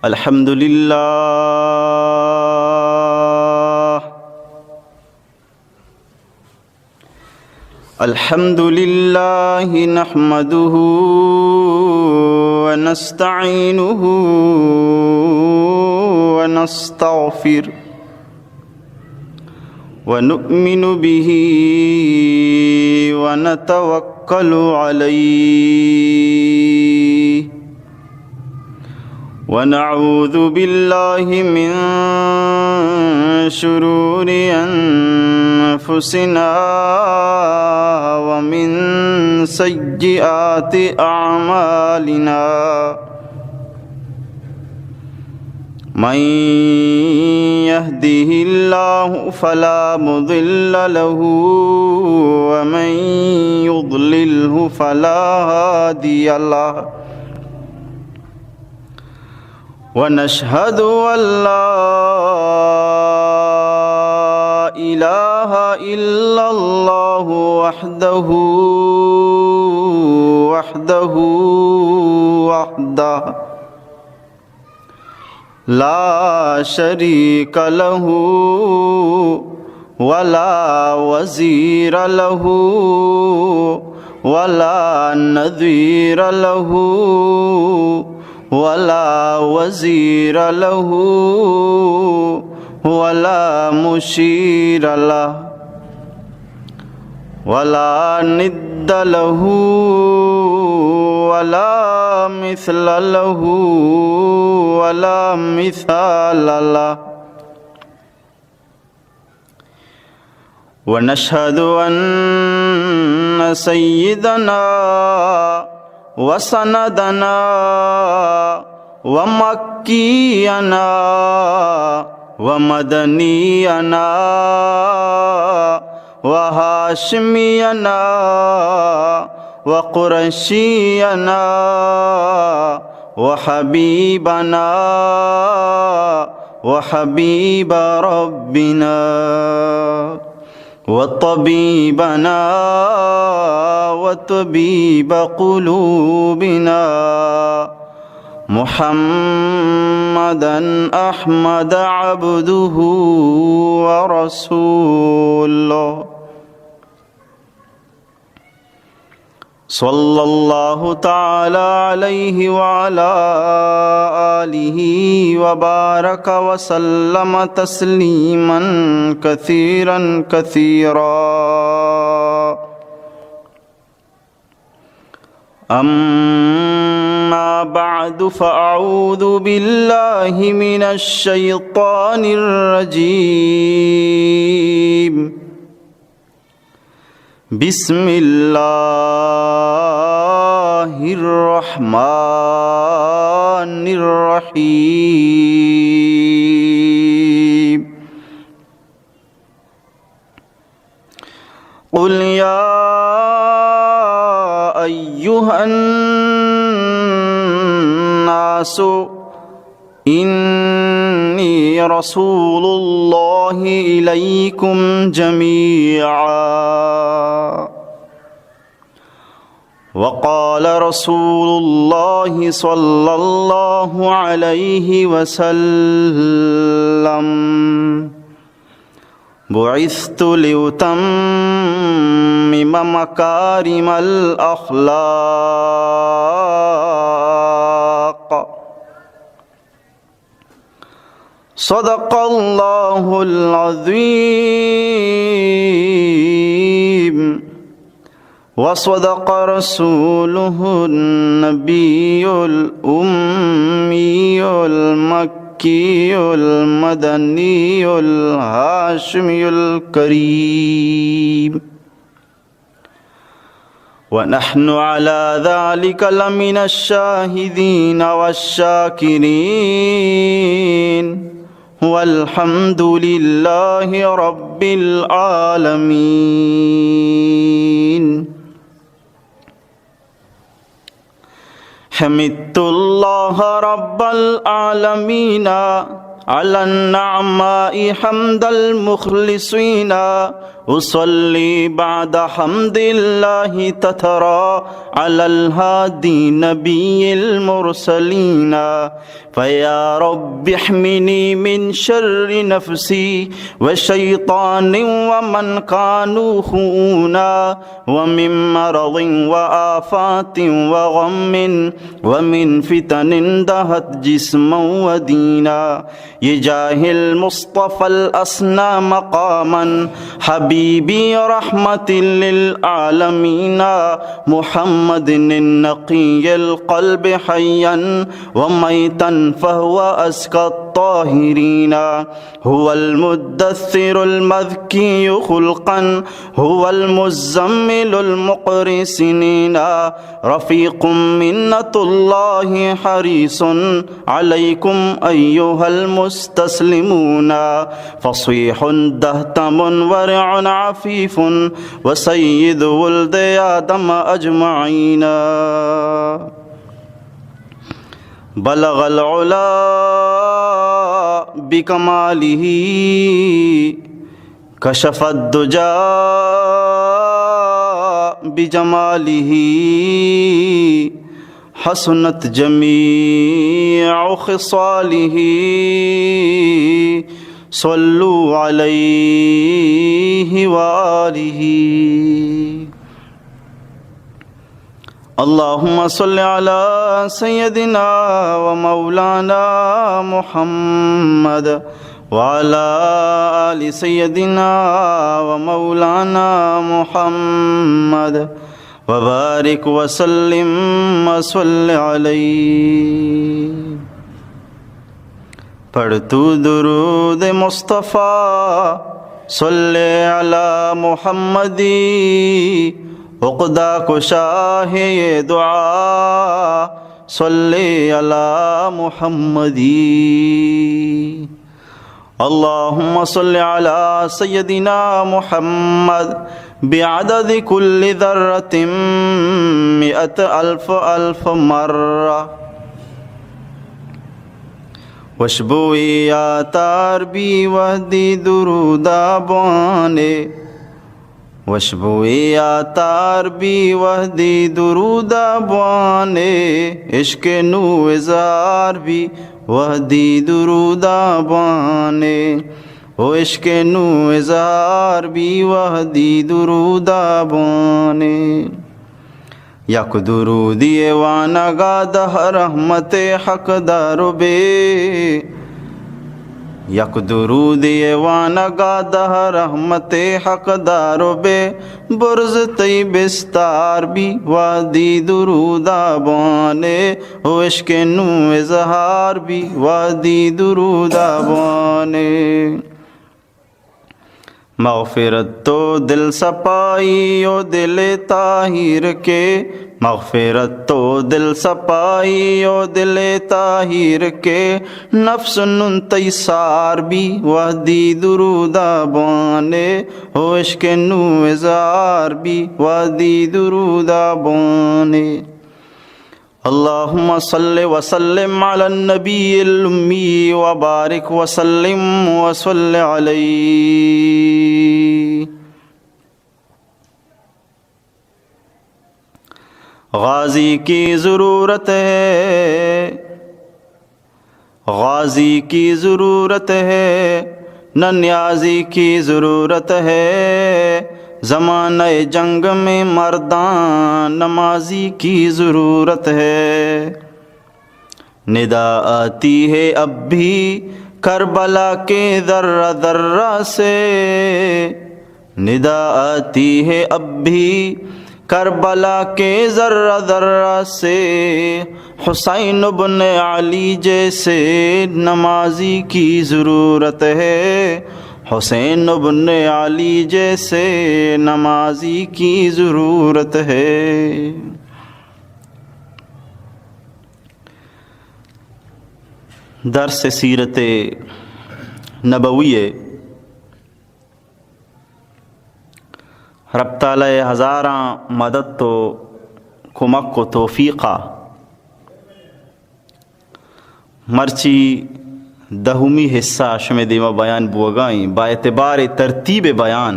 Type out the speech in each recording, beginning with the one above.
الحمد لله. الحمد لله نحمده ونستعينه ونستغفره ونؤمن به ونتوكل عليه ونعوذ بالله من شرور أنفسنا ومن سيئات أعمالنا. من يهده الله فلا مضل له ومن يضلله فلا هادي له. ونشهد أن لا إله إلا الله وحده، وحده، وحده لا شريك له ولا وزير له ولا نظير له ولا وزير له ولا مشير له ولا ند له ولا مثل له ولا مثال له. ونشهد أن سيدنا وسندنا ومكينا ومدنينا وهاشمينا وقرشينا وحبيبنا وحبيب ربنا وطبيبنا وطبيب قلوبنا محمدا أحمد عبده ورسوله صلى الله تعالى عليه وعلى آله وبارك وسلم تسليما كثيرا كثيرا. أما بعد، فأعوذ بالله من الشيطان الرجيم. بسم الله الرحمن الرحيم. قل يا أيها الناس إني رسول الله إليكم جميعا. وقال رسول الله صلى الله عليه وسلم: بعثت لأتمم مكارم الأخلاق. صدق الله العظيم وصدق رسوله النبي الأمي المكي المدني الهاشمي الكريم. ونحن على ذلك لمن الشاهدين والشاكرين، والحمد لله رب العالمين. حمدت الله رب العالمين على النعماء حمد المخلصين، أصلي بعد حمد الله تترى على الهادي نبي المرسلين. فيا رب احمني من شر نفسي وشيطان ومن كانوا خؤونا، ومن مرض وآفات وغم، ومن فتن دهت جسما ودينا. بجاه المصطفى الأسنى مقاما، حبيبي رحمة للعالمين، محمد النقي القلب حيا وميتا فهو أزكى الطاهرين. هو المدثر المذكي خلقا، هو المزمل المقري سنينا، رفيق منة الله حريص عليكم أيها المستسلمون، فصيح دهتم ورع عفيف، وسيد ولد آدم أجمعين. بلغ العلا بكماله، كشف الدجى بجماله، حسنت جميع خصاله، صلوا عليه وآله. اللهم صل على سيدنا ومولانا محمد وعلى آل سيدنا ومولانا محمد وبارك وسلم وصل عليه. پڑھ تو درود مصطفی، صل علی محمدی، عقدہ کشا ہے یہ دعا، صل علی محمدی۔ اللهم صل على سيدنا محمد بعدد كل ذرة مئة ألف ألف مرة۔ وشبوی عطار بی وہدی درودا بوانے۔ وشبوی عطار بی وہدی درودا بوانے۔ عشق نو اظہار بی وہدی درودا بوانے۔ او عشق نو اظہار بی وہدی درودا بوانے۔ یک درودی وانگا دہ رحمت حق دار بے۔ یک درودی وانگا دہ رحمت حق دار بے۔ برز تئی بستار بی وہدی درودا بوانے۔ او عشق نو اظہار بی وہدی درودا بوانے۔ مغفرت تو دل صفائی و دل طاہر کے، مغفرت تو دل صفائی و دل طاہر کے، نفس نون تئی سار بی وہدی درودا بوانے، او عشق نو اظہار بی وہدی درودا بوانے۔ اللهم صل وسلم على النبي الأمي وبارك وسلم وصل عليه۔ غازی کی ضرورت ہے، غازی کی ضرورت ہے، نہ نیازی کی ضرورت ہے۔ زمانۂ جنگ میں مردان نمازی کی ضرورت ہے۔ ندا آتی ہے اب بھی کربلا کے ذرہ ذرہ سے، ندا آتی ہے اب بھی کربلا کے ذرہ ذرہ سے، حسین ابن علی جیسے نمازی کی ضرورت ہے، حسین ابن علی جیسے نمازی کی ضرورت ہے۔ درس سیرت نبوی ء۔ رب تعالی ء ہزاراں مدد و کمک و توفیق ء مرچی دہمی حصہ شمے دیما بیان بوگا ایں با اعتبار ترتیب بیان۔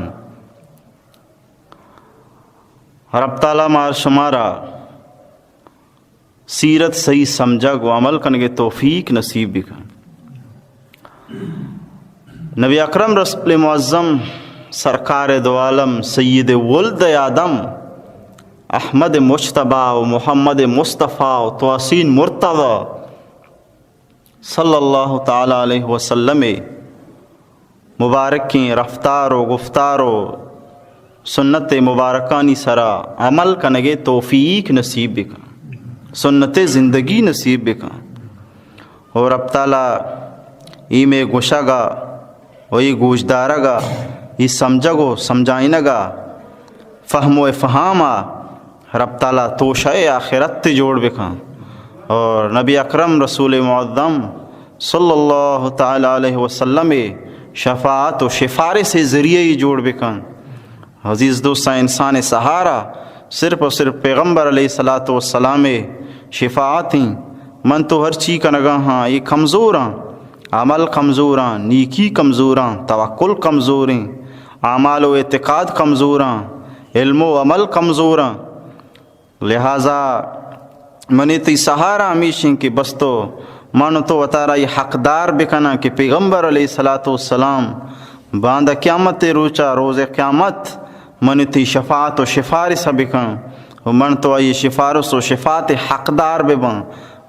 رب تعالی مار شمارا سیرت صحیح سمجھگ و عمل کنگے توفیق نصیب بکن۔ نبی اکرم رسول معظم، سرکار دو عالم، سید ولد آدم، احمد مجتبی و محمد مصطفی و توسین مرتضی صلی اللہ تعالی علیہ وسلم مبارکیں رفتار و گفتار و سنت مبارکانی سرا عمل کنگے توفیق نصیب بکن، سنت زندگی نصیب بکن۔ و رب تعالی ای مے گوشگا و ای گوشدارگا، ای سمجھگ و سمجھائینگا، فہم و افہاما رب تعالی توشہ آخرت جوڑ بکن۔ اور نبی اکرم رسول معظم صلی اللہ تعالی علیہ وسلم شفاعت و شفارس ذریعہ جوڑ بکن۔ عزیز دوستاں، انسان سہارا صرف و صرف پیغمبر علیہ الصلوۃ والسلام شفاعت ایں۔ من تو ہر چی کنگا ہاں، اے کمزوراں، عمل کمزوراں، نیکی کمزوراں، توکل کمزوریں، اعمال و اعتقاد کمزوراں، علم و عمل کمزوراں۔ لہذا منی تئی سہارا ہمیش ایں کہ بس تو من تو وتارا اے حقدار بکناں کہ پیغمبر علیہ الصلوۃ والسلام باندا قیامت روچا، روز قیامت، منی تئی شفاعت و شفارس بکن و من تو آئی شفارس و شفاعت حقدار بباں۔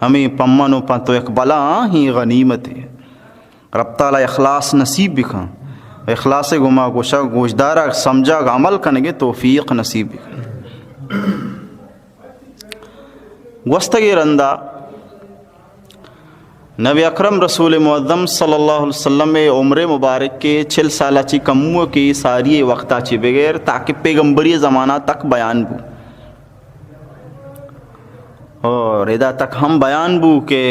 ہمیں پمن و پن تو یک بلا ہی غنیمت ہے۔ رب تعالی اخلاص نصیب بکن۔ اخلاص گما گوشگ، گوشدارگ، سمجھگ، عمل کنگے توفیق نصیب بکن۔ گوستگیں رندا نبی اکرم رسول معظم صلی اللہ علیہ وسلم عمر مبارک کے چل سالہ چی کمو کے ساری وقتا چی بغیر تاکہ پیغمبری زمانہ تک بیان بو۔ اور ادا تک ہم بیان بو کہ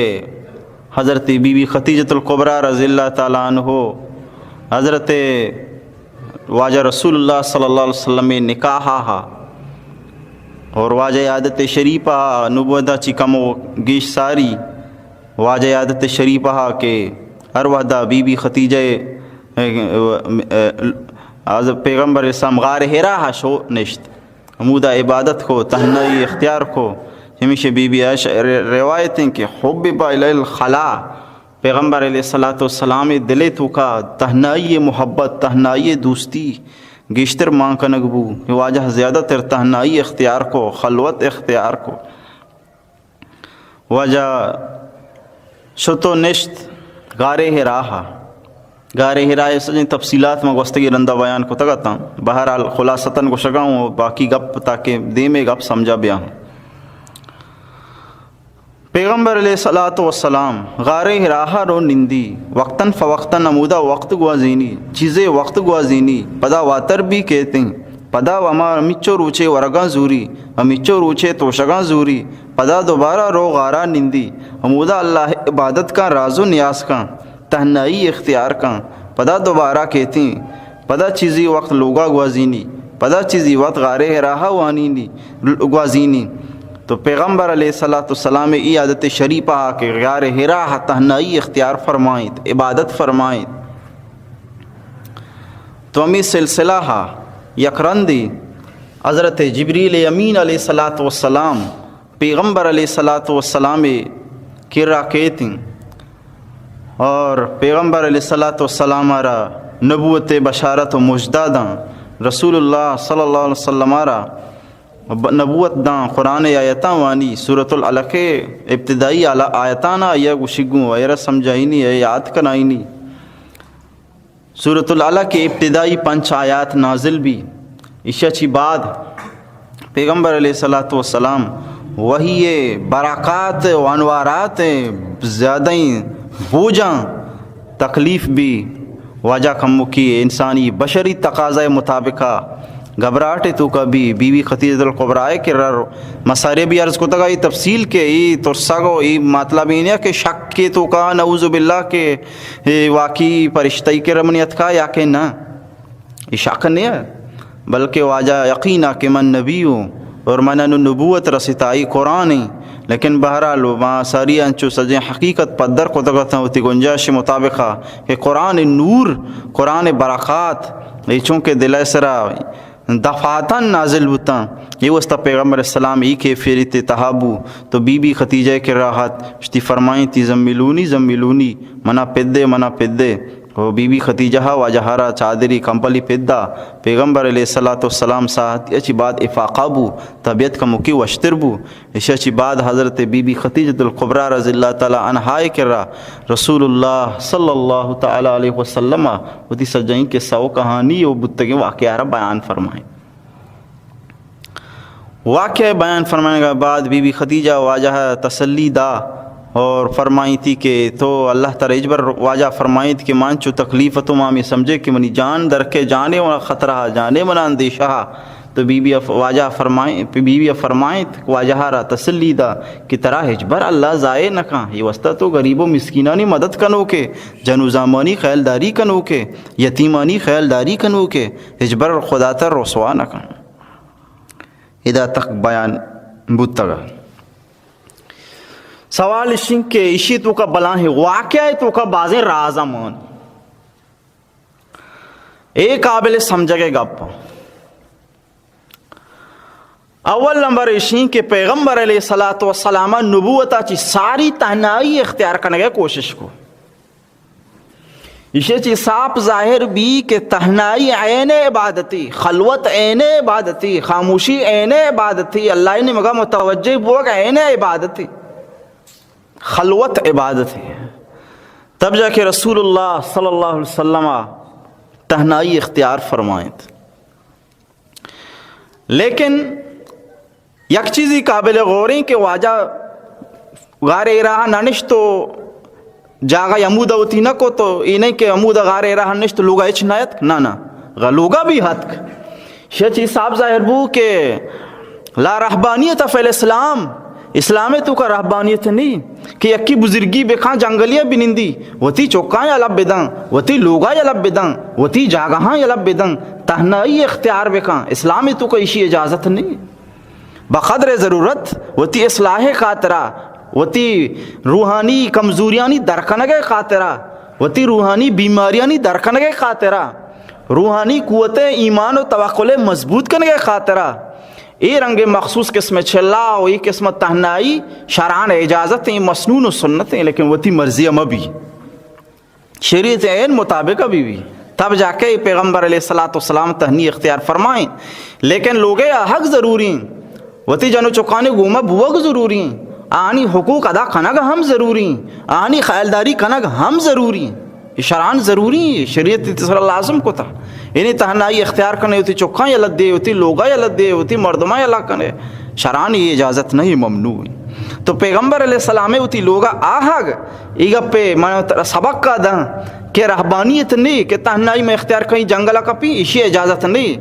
حضرت بی بی خدیجۃ الکبریٰ رضی اللہ تعالی عنہ حضرت واجہ رسول اللہ صلی اللہ علیہ وسلم نکاح ہا اور واجہ عادت شریفہ نبوت چی کم و گیش ساری واجہ عادت شریفہ کہ ہر وحدہ بی بی خدیجہ، از پیغمبر اسلام غار حرا ہا شو نشت۔ ہمودا عبادت کو، تہنائی اختیار کو۔ ہمیشہ بی بی عائشہ ر-، روایت ہیں کہ حبب الی الخلا، پیغمبر علیہ الصلوۃ والسلام دل توکا تہنائی محبت، تہنائی دوستی گیشتر مان کنگ بو۔ واجہ زیادہ تر تہنائی اختیار کو، خلوت اختیار کو۔ واجہ شتو نشت غار حرا ہا۔ غار حرا ء سجیں تفصیلات ما گوستگی رندا بیان کتگ اتاں۔ بہرحال خلاصتاً گوشگا ہوں، باقی گپ تاکہ دیمے گپ سمجھا بیاں۔ پیغمبر علیہ الصلوۃ والسلام غار حرا ہا رو نندی، وقتاً فوقتاً ہمودا وقت گوازینی، چیزے وقت گوازینی، پدا واتر بھی کیتیں، پدا ہما ہمچو روچے ورگاں زوری، ہمچو روچے توشگاں زوری، پدا دوبارہ رو غارا نندی، ہمودا اللہ عبادت کن، راز و نیاز کن، تہنائی اختیار کن، پدا دوبارہ کیتیں، پدا چیزی وقت لوگا گوازینی، پدا چیزی وقت غار حرا ہا وانینی، گوازینی۔ تو پیغمبر علیہ الصلوۃ والسلام ای عادت شریفہ ہا کہ غار حرا ہا تہنائی اختیار فرمائیت، عبادت فرمائیت۔ تو ہمیں سلسلہ ہا یک رندی حضرت جبریل امین علیہ الصلوۃ والسلام پیغمبر علیہ الصلوۃ والسلام کرا کیتیں اور پیغمبر علیہ الصلوۃ والسلام را نبوت بشارت و مژدہ داں۔ رسول اللہ صلی اللہ علیہ وسلم را ب-، نبوت داں، قرآن آیتاں وانی، سورۃ العلق ابتدائی آلا-، آیتانا آیا گوشگوں، ایرا سمجھائینی، اے یاد کنائینی۔ سورۃ العلق ابتدائی پنچ آیات نازل بی۔ ایشا چی بعد پیغمبر علیہ الصلوۃ والسلام وحی برکات و انوارات زیادہ بوجاں تکلیف بی۔ واجہ کمکی انسانی بشری تقاضائے مطابقہ گھبراہٹ توکا بی، بی بی خدیجۃ الکبریٰ کرا مسائل بھی عرض کتگا، ای تفصیل کے ای ترسگ و ای مطلب اینیا کہ شک کے توکا نعوذ باللہ کہ اے واقعی پرشتہ ای کرا منی اتکا یا کہ نہ، ای شک نہ ہے، بلکہ واجہ یقینا کہ من نبی ہوں اور من انو نبوت رسیتا، ای قرآن ہیں، لیکن بہرحال، ما ساری انچو سجیں حقیقت پدر کتگ اتاں وتی گنجائش مطابقا کہ قرآن نور، قرآن برکات، اے چونکہ دل ءِ سرا دفعاتاں نازل بوتاں، اے واسطہ پیغمبر السلام ای کیفیت تہا بو، تو بی بی خدیجہ ءِ کرا ات، اشتی فرمائیں تی زملونی، زملونی، منا پدے، منا پدے۔ و بی بی خدیجہ ءَ واجہ ءَ را چادری کمبلی پدا۔ پیغمبر علیہ الصلوۃ والسلام ساعت اچی بعد افاقہ بو، طبیعت کموکی وشتر بو۔ ایشی چی بعد حضرت بی بی خدیجۃ الکبریٰ رضی اللہ تعالی عنہا ءِ کرا رسول اللہ صلی اللہ تعالی علیہ وسلم ءَ وتی سجائیں قصہ و کہانی و بوتگیں واقعہ را بیان فرمائیں۔ واقعہ بیان فرمائنگ ءَ بعد بی بی خدیجہ واجہ ءَ تسلی دا اور فرمائیں تی کہ تو اللہ ترا ہچبر، واجہ فرمائیں تی کہ من چو تکلیف تو ما ہمے سمجھے کہ منی جان درکے، جانے منا خطرہ، جانے منا اندیشہ۔ تو بی بی اف-، واجہ فرمائیں، بی بی فرمائیں تی واجہ ءَ را تسلی دا کہ ترا ہچبر اللہ ضائع نہ کن، اے واسطہ تو غریب و مسکینانی مدد کنوکے، جن و زامانی خیالداری کنوکے، یتیمانی خیالداری کنوکے، ہچبر خدا ترا رسوا نہ کن۔ ادا تک بیان بوتگ۔ سوال اشیں کہ اشی توکا بلاہیں واقعہ توکا بازیں راز مان۔ اے قابل سمجھگ ءِ گپ۔ اول نمبر اشیں کہ پیغمبر علیہ الصلوۃ والسلام نبوت ءَ چی ساری تہنائی اختیار کنگ ءِ کوشش کو۔ ایشی چی صاف ظاہر بی کہ تہنائی عین عبادتی، خلوت عین عبادتی، خاموشی عین عبادتی، اللہ ءِ نیمگا متوجہ بوگ عین عبادتی، خلوت عبادتی۔ تب جا کہ رسول اللہ صلی اللہ علیہ وسلم تہنائی اختیار فرمائیں تی۔ لیکن یک چیزی قابل غوریں کہ واجہ غار حرا نہ نشت و جاگہ ہمودا وتی نہ کت و اے نہیں کہ ہمودا غار حرا نشت لوگا ہچ نہ اتک، نہ، نہ، غ-، لوگا بھی اتک۔ شہ چی صاف ظاہر بو کہ لا رہبانیت فی الاسلام، اسلام ءِ توکا رہبانیت نہیں کہ یکی بزرگی بکاں جنگلیا بنندی، وتی چکاں یلہ بداں، وتی لوگا یلہ بداں، وتی جاگہاں یلہ بداں، تہنائی اختیار بکاں، اسلام ءِ توکا ایشی اجازت نہیں۔ بقدر ضرورت وتی اصلاح ءِ خاطرا، وتی روحانی کمزوریانی در کنگ ءِ خاطرا، وتی روحانی بیماریانی در کنگ ءِ خاطرا، روحانی قوت ایمان و توکل مضبوط کنگ ءِ خاطرا، اے رنگ مخصوص قسم چلا و اے قسم تہنائی شرعاً اجازت ایں، مسنون و سنت ایں، لیکن وتی مرضی مہ بی۔ شریعت عین مطابق بی بی۔ تب جا کہ پیغمبر علیہ الصلوۃ والسلام تہنی اختیار فرمائیں۔ لیکن لوگے آہگ ضروری ایں۔ وتی جن و چکانی گوما بوگ ضروری ایں۔ آنی حقوق ادا کنگ ہم ضروری ایں۔ آنی خیالداری کنگ ہم ضروری ایں۔ اے شرعاً ضروری ایں۔ شریعت تی سرا لازم کتا۔ یعنی تہنائی اختیار کنے، وتی چکاں یلہ دے، وتی لوگا یلہ دے، وتی مردماں یلہ کنے۔ شرعاً اے اجازت نہیں، ممنوع ایں۔ تو پیغمبر علیہ السلام وتی لوگا آہگ اے گپے من ترا سبق ءَ داں کہ رہبانیت نے کہ تہنائی میں اختیار کئیں جنگل ءَ کپی، ایشی اجازت نے۔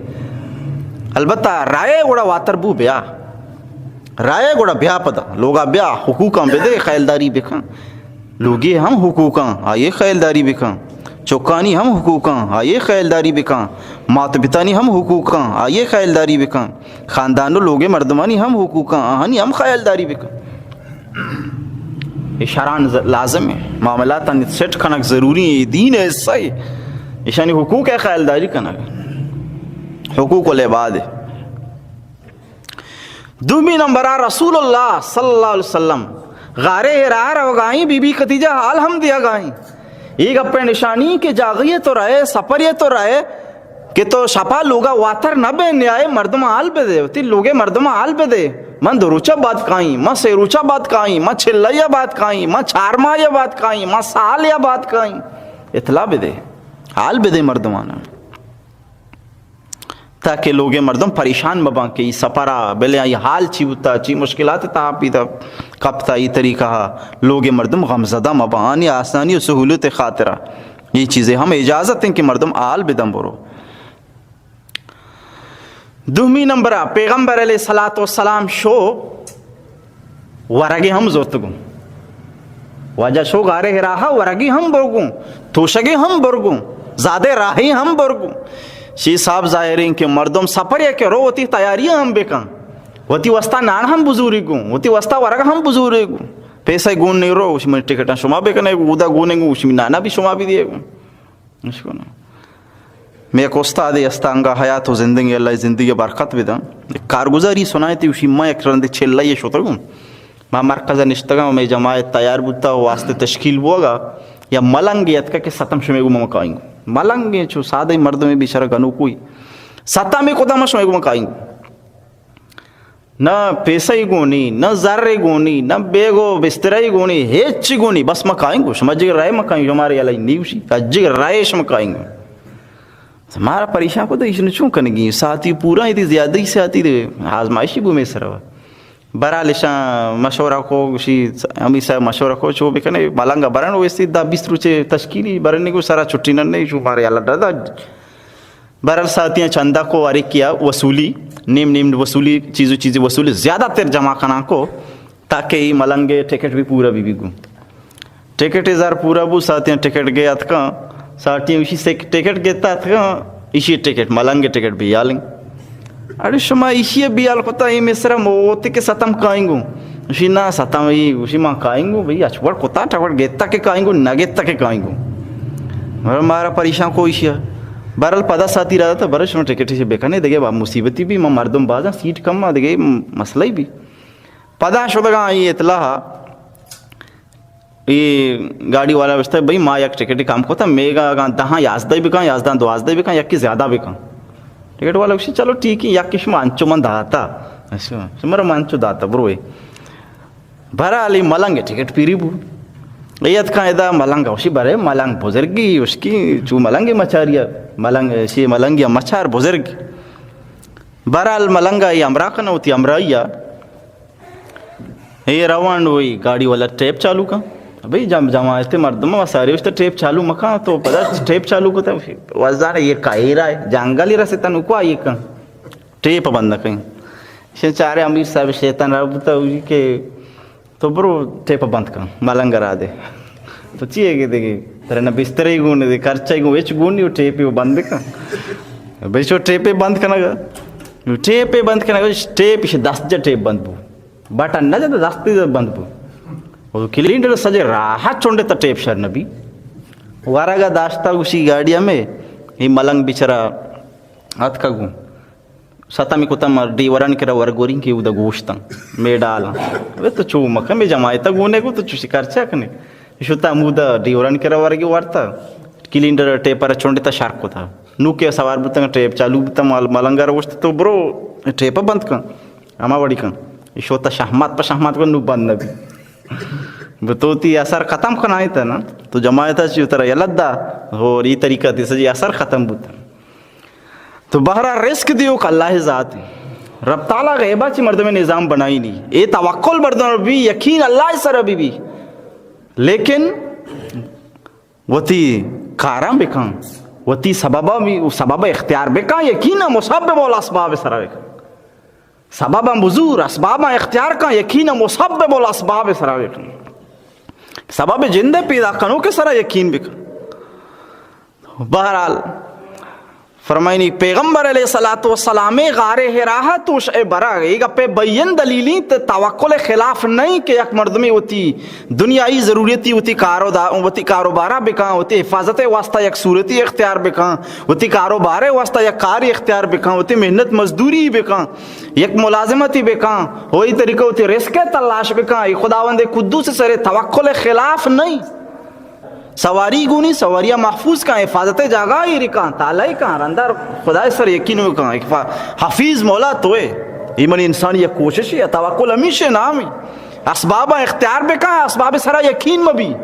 البتہ رائے گڑا واتر بو بیا۔ رائے گڑا بیا پدا۔ لوگا بیا، حقوقاں بدے، خیالداری بکن۔ لوگی ہم حقوقاں، آئیے خیالداری بکن۔ چکانی ہم حقوقاں، آئیے خیالداری بکن۔ مات پتانی ہم حقوقاں، آئیے خیالداری بکن۔ خاندان و لوگے مردمانی ہم حقوقاں، آہانی ہم خیالداری بکن۔ اے شرعاً ز-، لازم ایں۔ معاملاتانی سیٹ کنگ ضروری ایں۔ اے دین ءِ حصہ ایں۔ ایشانی حقوق ءِ خیالداری کنگ۔ حقوق العباد۔ دومی نمبر ءَ رسول اللہ صلی اللہ علیہ وسلم غار حرا روگائیں، بی بی خدیجہ حال ہم دیگائیں۔ اے گپے نشانی کہ جاگہے تو رہے، سفرے تو رہے، کہ تو شپا لوگا واتر نہ بے، نیائے مردم حال بدے، وتی لوگے مردم حال بدے۔ من دو روچا بعد کائیں، من سے روچا بعد کائیں، من چلیا بعد کائیں، من چار ماہ یا بعد کائیں، من سال یا بعد کائیں۔ اطلاع بدے، حال بدے مردمانا، تاکہ لوگے مردم پریشان مباں کہ ای سفرا بلے آئی حال چی بوتا، چی مشکلات تہا پیدا کپتا۔ ای طریقہ لوگے مردم غمزدہ مباں، آنی آسانی و سہولت خاطرا۔ اے چیزے ہم اجازت ایں کہ مردم حال بدن برو۔ دومی نمبر ءَ پیغمبر علیہ الصلوۃ والسلام شو ورگے ہم زرتگوں۔ واجہ شو غار حرا ءَ ورگے ہم برگوں، توشگے ہم برگوں، زادے راہے ہم برگوں۔ شی صاحب ظاہر ایں کہ مردم سفرے کہ رو وتی تیاری ہم بکن۔ وتی واسطہ نان ہم بزوری گوں، وتی واسطہ ورگ ہم بزوری گوں۔ پیسہ گون نہیں رو، اس میں ٹکٹاں شما بکنے، اودا گونے گوں، اس میں نانا بھی شما بھی دیے گوں۔ اشکو نا۔ مئے یک استادے است، انگا حیات و زندگی، اللہ زندگی برکت بدن۔ یک کارگزاری سنائے تی، وشی ما یک رندے چلہ یہ شتگوں۔ ما مرکز نشتگاں، مئے جماعت تیار بوتا، واسطے تشکیل بوگا، یا ملنگے اتکا کہ ستم شمے گوں ما کائیں۔ ملنگے چو سادہ مردمے بیچارہ گنوکوئی۔ ستم کدام شمے گوں ما کائیں۔ نہ پیسہ ہی گونی، نہ زر ہی گونی، نہ بیگ و بسترہ ہی گونی، ہچ ہی گونی، بس ما کائیں گوں، شما جگر رائے ما کائیں، شمارے علی نیوشی، جگر رائے شما کائیں گوں۔ مارا پریشان کو تو ایشن چون کنگی، ساعتی پورا ایتی زیادہ ہی ساعتی دے، آزمائشی بو میں سروا۔ برحال اشاں مشورہ کو، گوشی، ہمی صاحب مشورہ کو، چو بکنے، ملنگا برن، وہ اسی دا بیست روچے تشکیلی، برن کو سرا چھٹی نہ نہیں، شو مارے اللہ ڈدا۔ بہرحال ساتیاں چندہ کو ہر ایک کیا وصولی، نیم نیم وصولی، چیزو چیزی وصولی، زیادہ تر جمع کناں کو، تاکہ ای ملنگ ٹکٹ بھی پورا بھی بھی گوں۔ ٹکٹ زر پورا بو، ساتیاں ٹکٹ گئے اتکاں، ساتیاں اسی سے ٹکٹ گیتا اتکاں، اسی ٹکٹ، ملنگ ٹکٹ بھی یالیں۔ اڑے شما ایشی بیال کتا، اے مصر موتی کہ ستم کائیں گوں۔ اشی نا ستم، ای اشی ما کائیں گوں، بھئی اچ وڑ کتا، ٹکٹ گیتا کہ کائیں گوں، نہ گیتا کہ کائیں گوں۔ مر مارا پریشان کو ایشی۔ برل پدا ساتی رہا تھا، برل شما ٹکٹ سے بکنے، دیگه با مصیبتی بھی، ما مردم بازا سیٹ کم، دیگه مسئلہ ہی بھی۔ پدا شدگا ای اطلاع اے گاڑی والا گوشتہ، بھئی ما یک ٹکٹے کم کتا، میگا اگاں دہاں یازدہ بکن، یازدہ دوازدہ بکن، یکی زیادہ بکن۔ ٹکٹ والا گوشی، چلو ٹھیک ہے، یکی شما انچو من داتا۔ اچھا، شما من انچو داتا، بروے۔ بہرحال ای ملنگ ٹکٹ پیری بو۔ اے اتکاں ادا ملنگ، گوشی، برے ملنگ بزرگی، اشکی چو ملنگ مچاریا، ملنگ، شی ملنگ یا مچار بزرگ۔ بہرحال ملنگ ای ہمراہ کنا، وتی ہمراہی آ۔ اے روان وئی گاڑی والا ٹیپ چالو کن۔ بھئی جم-، جماعت مردم و سارے وشتا ٹیپ چالو مکن، تو پدا ٹیپ چالو کتا۔ وزان یہ کائرا ہے، جنگلی رسیتا نکو آئی کن۔ ٹیپ بند کن۔ شن چارے امیر صاحب شیطان را بوتا ہوئی کہ تو برو ٹیپ بند کن، ملنگ را دے۔ تو چی ہے کہ دیگه؟ ترے نہ بسترے گون دے، کرچے گون، وچ گون نہیں، ٹیپ بند کن۔ بھئی شو ٹیپ بند کنگا۔ ٹیپ بند کنگا، ٹیپ اش دست جا ٹیپ بند بو۔ بٹن نہ جتا، دستی بند بو۔ وہ کلینڈر سجے راہ چونڈے تا ٹیپ شر نبی۔ ورگا داشتا گوشی گاڑی ہمیں، یہ ملنگ بیچارہ اتکا گوں۔ ستمی کتم ڈیوران کرا ورگورین کہ اودا گوشتن، میں ڈالاں۔ وہ تو چو مکن، میں جماعتا گونے گو تو چو شکار چا کنے۔ شتا مودا ڈیوران کرا ورگی ورتا، کلینڈر ٹیپر چونڈے تا شر کتا۔ نو کہ سوار بوتن، ٹیپ چالو بوتن، مال-، ملنگر گوشت تو برو ٹیپ بند کن۔ ہما وڑی کن۔ شوتا شہمات پہ شہمات کن، نو بند نبی۔ بہ تو تی اثر ختم کنائیں تا نا، تو جماعت چی ترا یلت دا، اور یہ طریقہ تی سجی اثر ختم بوتا۔ تو بہرا رزق دیوک اللہ ذات ہے۔ رب تعالی غیبہ چی مردم نظام بنائی نہیں۔ اے توکل مردم بی، یقین اللہ سر بی بی۔ لیکن وتی کاراں بکن، وتی سببا بھی، سبب اختیار بکن، یقینا مسبب الاسباب سرا بکن۔ سبباں بزور، اسباباں اختیار کن، یقینا مسبب الاسباب سرا بکن۔ سبب جند پیدا کنوک سرا یقین بکن۔ بہرحال، فرمائنی پیغمبر علیہ الصلوۃ والسلام غار حرا توش اے برا، اے گپے بین دلیلیں تے توکل خلاف نہیں کہ یک مردمی وتی دنیائی ضروریتی، وتی کارو دا-، وتی کاروبارا بکن، وتی حفاظت واسطہ یک صورتی اختیار بکن، وتی کاروبار واسطہ یک کاری اختیار بکن، وتی محنت مزدوری بکن، یک ملازمتی بکن، وہی طریقہ وتی رزق تلاش بکن۔ اے خداوند قدوس سر توکل خلاف نہیں۔ سواری گونی، سواریا محفوظ کن، حفاظت جاگہ ایر کن، تعالی کن، رندر خدای سر یقین کن۔ حفیظ مولا توئے۔ ای منی انسانی یک کوشش ہے، توکل ہمیشہ نام ہے۔ اسباب اختیار بکن، اسباب سرا یقین مبی۔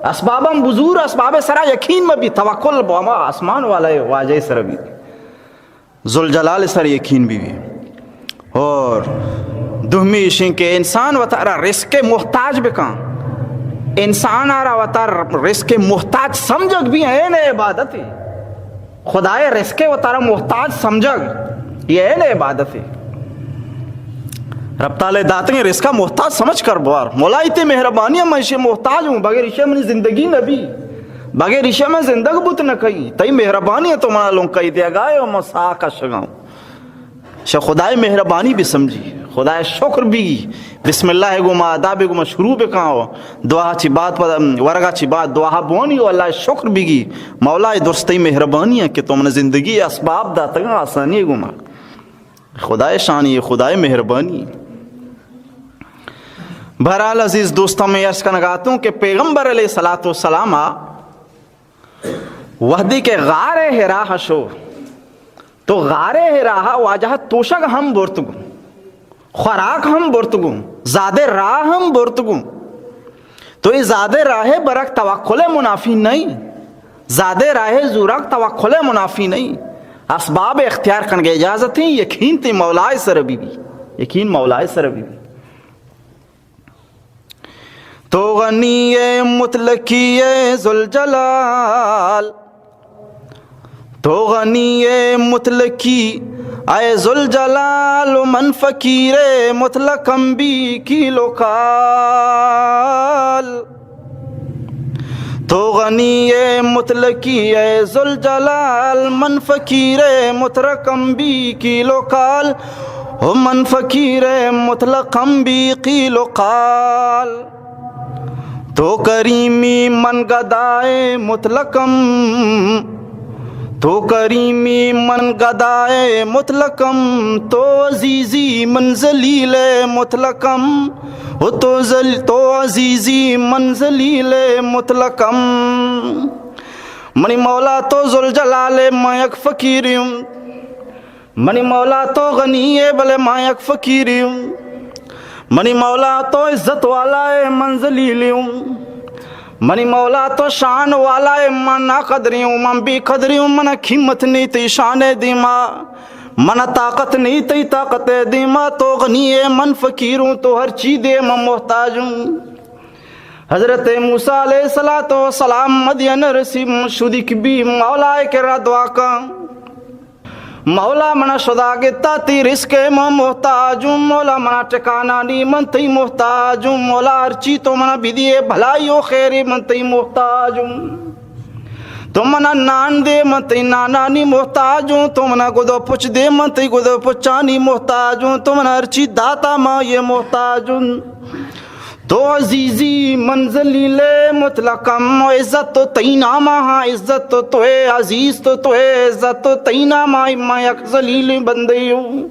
اسباباں بزور، اسباب سرا یقین مبی۔ توکل بہ ہما آسمان والا واجہ سر بی۔ ذوالجلال سر یقین بی بی۔ اور دومی ایشیں کہ انسان وتارا رزق محتاج بکن۔ انسان آرا وتار رزق محتاج سمجھگ بھی عین عبادت ہے۔ خدائے رزق وتارا محتاج سمجھگ، یہ عین عبادت ہے۔ رب تعالی داتگیں رزقا محتاج سمجھ کر بوار۔ مولا ای تی مہربانی، من ایشی محتاج ہوں، بغیر ایشی منی زندگی نبی، بغیر ایشی من زندگ بوت نہ کئی۔ تئی مہربانی ہے تو منا لونکئی دیگا ہے و من ساہ کشگاں۔ شہ خدائے مہربانی بہ سمجھی، خدائے شکر بیگی۔ بسم اللہ گوما، آداب گوما شروع بکاں و دعا چی بعد، پد ورگا چی بعد دعا بوانی و اللہ شکر بیگی۔ مولا، اے درستئی مہربانی ہے کہ تو من زندگی اسباب داتگاں آسانی گوما۔ خدائے شانی، خدائے مہربانی۔ بہرحال عزیز دوستاں، میں عرض کنگاتوں کہ پیغمبر علیہ الصلوۃ والسلام وہدے کہ غار حرا شو، تو غار حرا واجہ توشگ ہم برتگو، خوراک ہم برتگو، زادے راہ ہم برتگو۔ تو اے زادے راہ برگ توکل منافی نہیں، زادے راہ زورگ توکل منافی نہیں۔ اسباب اختیار کنگے اجازت ہیں، یقین تے مولائے سر بی بی، یقین مولائے سر بی بی۔ تو غنی مطلقی اے ذوالجلال، تو غنی مطلقی اے ذوالجلال، و من فقیر مطلقم بی کیل و کال۔ تو غنی مطلقی اے ذوالجلال، من فقیر مطلقم بی کیل و کال، و من فقیر مطلقم بی کیل و کال۔ تو کریمی من گدائے مطلقم، تو کریمی من گدائے مطلقم، تو عزیزی من ذلیل مطلقم، و تو ذل-، تو عزیزی من ذلیل مطلقم۔ منی مولا تو ذوالجلال ئے، من یک فقیرے اوں۔ منی مولا تو غنی ئے، بلے من یک فقیرے اوں۔ منی مولا تو عزت والا ئے، من ذلیلے اوں۔ منی مولا تو شان والا ئے، من ناقدرے اوں، من بے قدرے اوں، من قیمت نی تئی شان ئے دیما، من طاقت نی تئی طاقت ئے دیما۔ تو غنی ئے، من فقیر اوں، تو ہر چی دے من محتاج اوں۔ حضرت موسیٰ علیہ الصلوۃ والسلام مدین رسی، شدیک بی، مولا ئے کرا دعا کن۔ مولا، منا شدا گتا، تئی رزق ئے من محتاج اوں۔ مولا، منا ٹکانہ نی، من تئی محتاج اوں۔ مولا، ہرچی تو منا بدیئے، بھلائی و خیرے، من تئی محتاج اوں۔ تو منا نان دے، من تئی نانانی محتاج اوں۔ تو منا گد و پچ دے، من تئی گد و پچانی محتاج اوں۔ تو منا ہرچی داتا، من آئی محتاج اوں۔ تو عزیزی من ذلیل مطلقم، و عزت تو تئی ناما ہاں، عزت تو تو ئے، عزیز تو تو ئے، عزت تو تئی ناما، ما یک ذلیل بندے اوں۔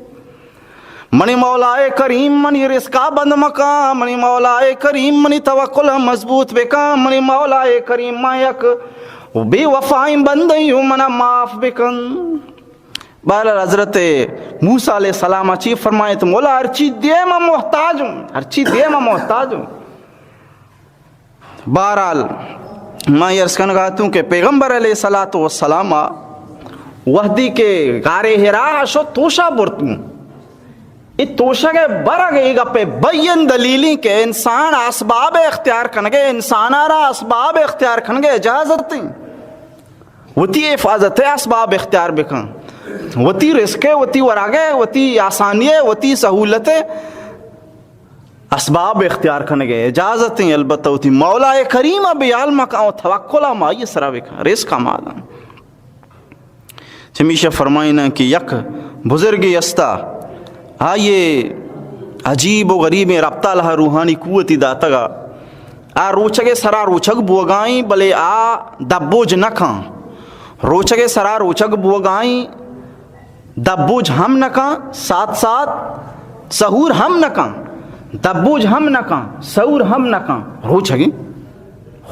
منی مولا ئے کریم، منی رزقا بند مکاں، منی مولا ئے کریم، منی توکل مضبوط بکاں، منی مولا ئے کریم، ما یک بے وفائیں بندے اوں، منا معاف بکن۔ بہرحال حضرت موسیٰ علیہ السلام چی فرمائیت، مولا، ہرچی دے من محتاج اوں، ہرچی دے من محتاج اوں۔ بہرحال ما عرض کنگاتوں کہ پیغمبر علیہ الصلوۃ والسلام وہدی کہ غار حرا شو، توشا برتوں۔ اے توشگ ء برگ ء اے گپ ء بین دلیلیں کہ انسان اسباب ء اختیار کنگ ء، انسان ء را اسباب ء اختیار کنگ ء اجازت انت۔ وتی حفاظت ء اسباب اختیار بکن، وتی رزق ء، وتی ورگ ء، وتی آسانی ء، وتی سہولت ء اسباب اختیار کنگ ء اجازت انت۔ البتہ وتی مولا کریم ء بیال مکن، توکل ء مائی سرا بکن، رزق ء مادن۔ چمیشا فرمائیناں کہ یک بزرگے استا، آئیے عجیب و غریبیں رپتالہ روحانی قوتی داتگا۔ آ روچگے سرا روچگ بوگائیں، بلے آ دبوج نہ کاں۔ روچگے سرا روچگ بوگائیں، دبوج ہم نہ کاں، ساتھ ساتھ سہور ہم نہ کاں۔ دبوج ہم نہ کاں، سہور ہم نہ کاں۔ روچگیں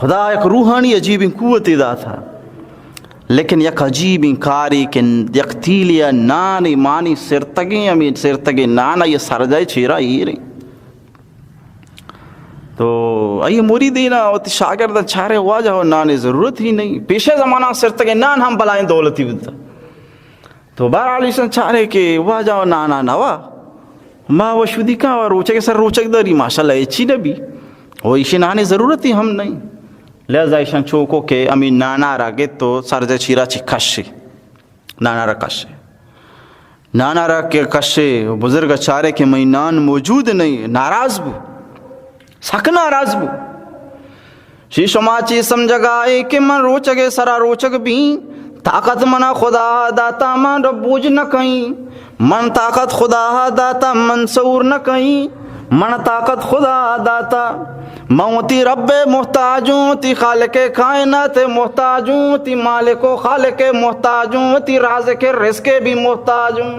خدا یک روحانی عجیبیں قوتے داتا۔ لیکن یک عجیبیں کارے کہ یک تیلے ء نانے مانی سرتگیں، ہمے سرتگیں نان ء سرجائے چیرا ایریں۔ تو آئی مریدینا وتی شاگرداں چارے، واجہ و نانے ضرورت ہی نہیں۔ پیشے زمانہ سرتگیں نان ہم بلائیں دولتی بوتا۔ تو بہرحال ایشاں چارے کہ واجہ و نانا نوا، ما و شدیکاں و روچگ سر روچگ داری، ماشاءاللہ ہچی نبی۔ و ایشی نانے ضرورتی ہم نہیں۔ لہذا ایشاں چوکو کہ ہمیں نانا را گت تو سرجہ چیرا چی کشے۔ نانا را کشے۔ نانا را کہ کشے، بزرگ چارے کہ مئی نان موجود نہیں، ناراض بو۔ سک ناراض بو۔ شی شما چی سمجھگا اے کہ من روچگے سرا روچگ بیں، طاقت منا خدا داتا، من رب بوجھ نہ کئیں۔ من طاقت خدا ءَ داتا، من سور نہ کئیں، من طاقت خدا ءَ داتا۔ من وتی رب ءِ محتاج اوں، وتی خالق کائنات ءِ محتاج اوں، وتی مالک و خالق ءِ محتاج اوں، وتی رازق ءِ رزق ءِ بھی محتاج اوں۔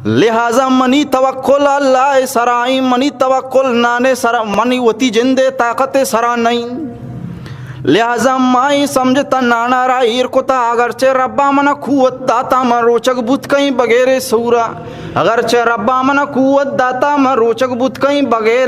لہذا منی توکل اللہ ءِ سرا ایں، منی توکل نان ءِ سرا، منی وتی جند ءِ طاقت ءِ سرا نہ ایں۔ لہذا ما اے سمجھتا نانا را ایر کتا، اگرچہ ربا منا قوت داتا، من روچگ بوت کئیں بغیر سورا، اگرچہ ربا منا قوت داتا، من روچگ بوت کئیں بغیر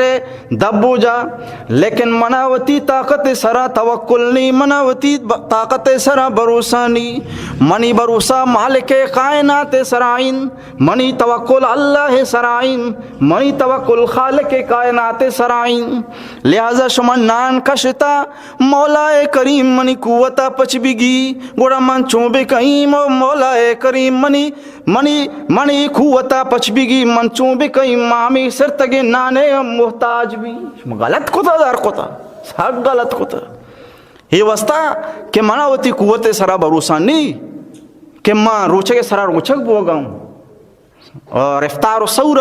دبوجا، لیکن منا وتی طاقت سرا توکل نی، منا وتی ب-، طاقت سرا بھروسہ نی۔ منی بھروسہ مالک کائنات سرا ایں، منی توکل اللہ سرا ایں، منی توکل خالق کائنات سرا ایں۔ لہذا شما نان کشتا، مولائے کریم منی قوتا پچ بگی، گڑا من چون بکئیں؟ مو-، مولائے کریم منی، منی، منی قوتا پچ بگی، من چون بکئیں؟ ما ہمے سرتگیں نانے ہم محتاج بی۔ شما غلط کتا، در کتا، سک غلط کتا۔ اے واسطہ کہ منا وتی قوت سرا بھروسہ نی کہ ما روچگ سرا روچگ بوگا اوں۔ اور افطار و سحور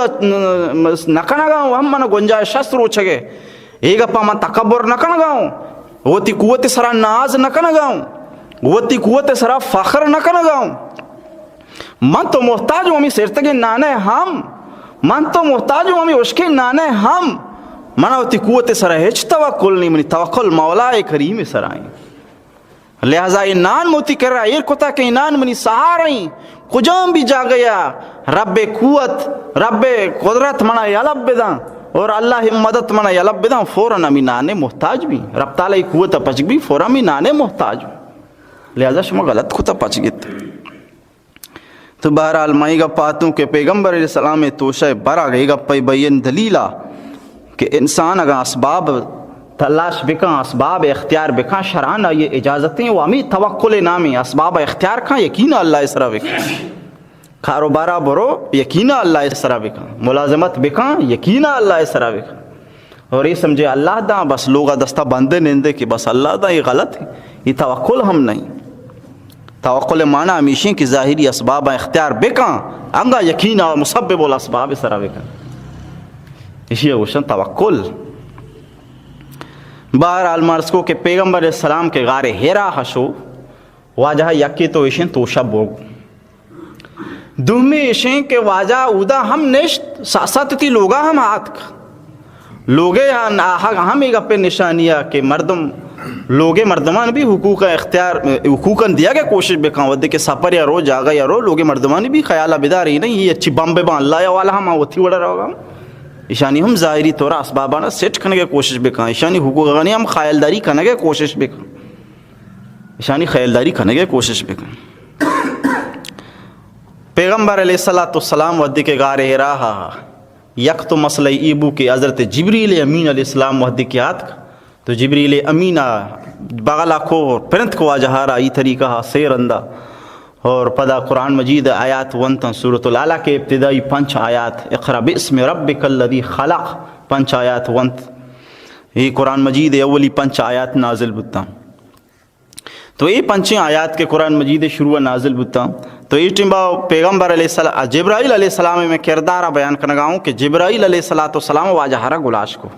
نہ کنگا اوں، ہم من گنجائش است روچگے۔ اے گپا من تکبر نہ کنگا اوں، وتی قوت سرا ناز نہ کنگا اوں، وتی قوت سرا فخر نہ کنگا اوں۔ من تو محتاج اوں ہمے سرتگیں نانے ہم، من تو محتاج اوں ہمے ہشکیں نانے ہم۔ منا وتی قوت سرا ہچ توکل نی، منی توکل مولائے کریم سرا ایں۔ لہذا اے نان موتی کرا ایر کتا کہ اے نان منی سہارا ایں۔ کجام بھی جاگہ یا رب قوت، رب قدرت منا یلہ بداں اور اللہ مدد منا یلہ بداں، فوراً ہمے نانے محتاج بی۔ رب تعالی قوت پچ بی، فوراً ہمے نانے محتاج بی۔ لہذا شما غلط کتا، پچ گیت۔ تو بہرحال ما اے گپ اتوں کہ پیغمبر علیہ السلام ءِ توشہ ءِ برگ، اے گپ ءِ بئین دلیل ءَ کہ انسان اگاں اسباب تلاش بکن، اسباب اختیار بکن، شرعاً آئی ءِ اجازت ایں، و ہمے توکل ءِ نام ایں، اسباب اختیار کن، یقین اللہ ءِ سرا بکن۔ کاروبارا برو، یقین اللہ ءِ سرا بکن۔ ملازمت بکن، یقین اللہ ءِ سرا بکن۔ اور اے سمجھے اللہ داں، بس لوگا دستا بندے نندے کہ بس اللہ داں، اے غلط ایں، اے توکل ہم نہ ایں۔ توکل ءِ معنی ہمیش ایں کہ ظاہری اسباباں اختیار بکن، انگا یقین ءَ مسبب الاسباب ءِ سرا بکن۔ ایشی ءَ گوشن توکل۔ بہرحال ما عرض کو کہ پیغمبر علیہ السلام کہ غار حرا ءَ شو، واجہ یکے تو ایشیں توشہ بوگ۔ دومی ایشیں کہ واجہ اودا ہم نشت، ساتھ ساتھ وتی لوگا ہم آتک۔ لوگے آہگ ہم اے گپے نشانی ءَ کہ مردم، لوگے مردمان بھی حقوق اختیار، حقوقاں دیگ ءِ کوشش بکن، وھدے کہ سفر یا رو، جاگہ یا رو، لوگے مردمانی بھی خیال ءَ بدار، اے نہ ایں اے اچی بمبے باں، اللہ ءِ حوالہ ہم وتی وڑا روگا۔ ایشانی ہم ظاہری طور اسبابانا سیٹ کنگ ءِ کوشش بکن، ایشانی حقوقانی ہم خیالداری کنگ ءِ کوشش بکن۔ ایشانی خیالداری کنگ ءِ کوشش بکن۔ پیغمبر علیہ الصلوۃ والسلام وھدے کہ غار حرا ءَ، یک تو مسئلہ اے بو کہ حضرت جبریل امین علیہ السلام وھدے کہ آتک، تو جبریل امین ءَ بغل ءَ کو، پرنت کو واجہ ءَ را، اے طریقہ ءَ سے رندا۔ اور پدا قرآن مجید آیات ونتاں، سورۃ العلق ءِ ابتدائی پنچ آیات، اقرأ باسم ربک الذی خلق، پنچ آیات ونت۔ اے قرآن مجید ءِ اولی پنچ آیات نازل بوتاں۔ تو اے پنچیں آیات کہ قرآن مجید ءِ شروع ءَ نازل بوتاں، تو اے ٹیمبا پیغمبر علیہ السلام، جبرائیل علیہ السلام ءِ میں کردار ءَ بیان کنگا اوں کہ جبرائیل علیہ الصلوۃ والسلام واجہ ءَ را گلاش کو۔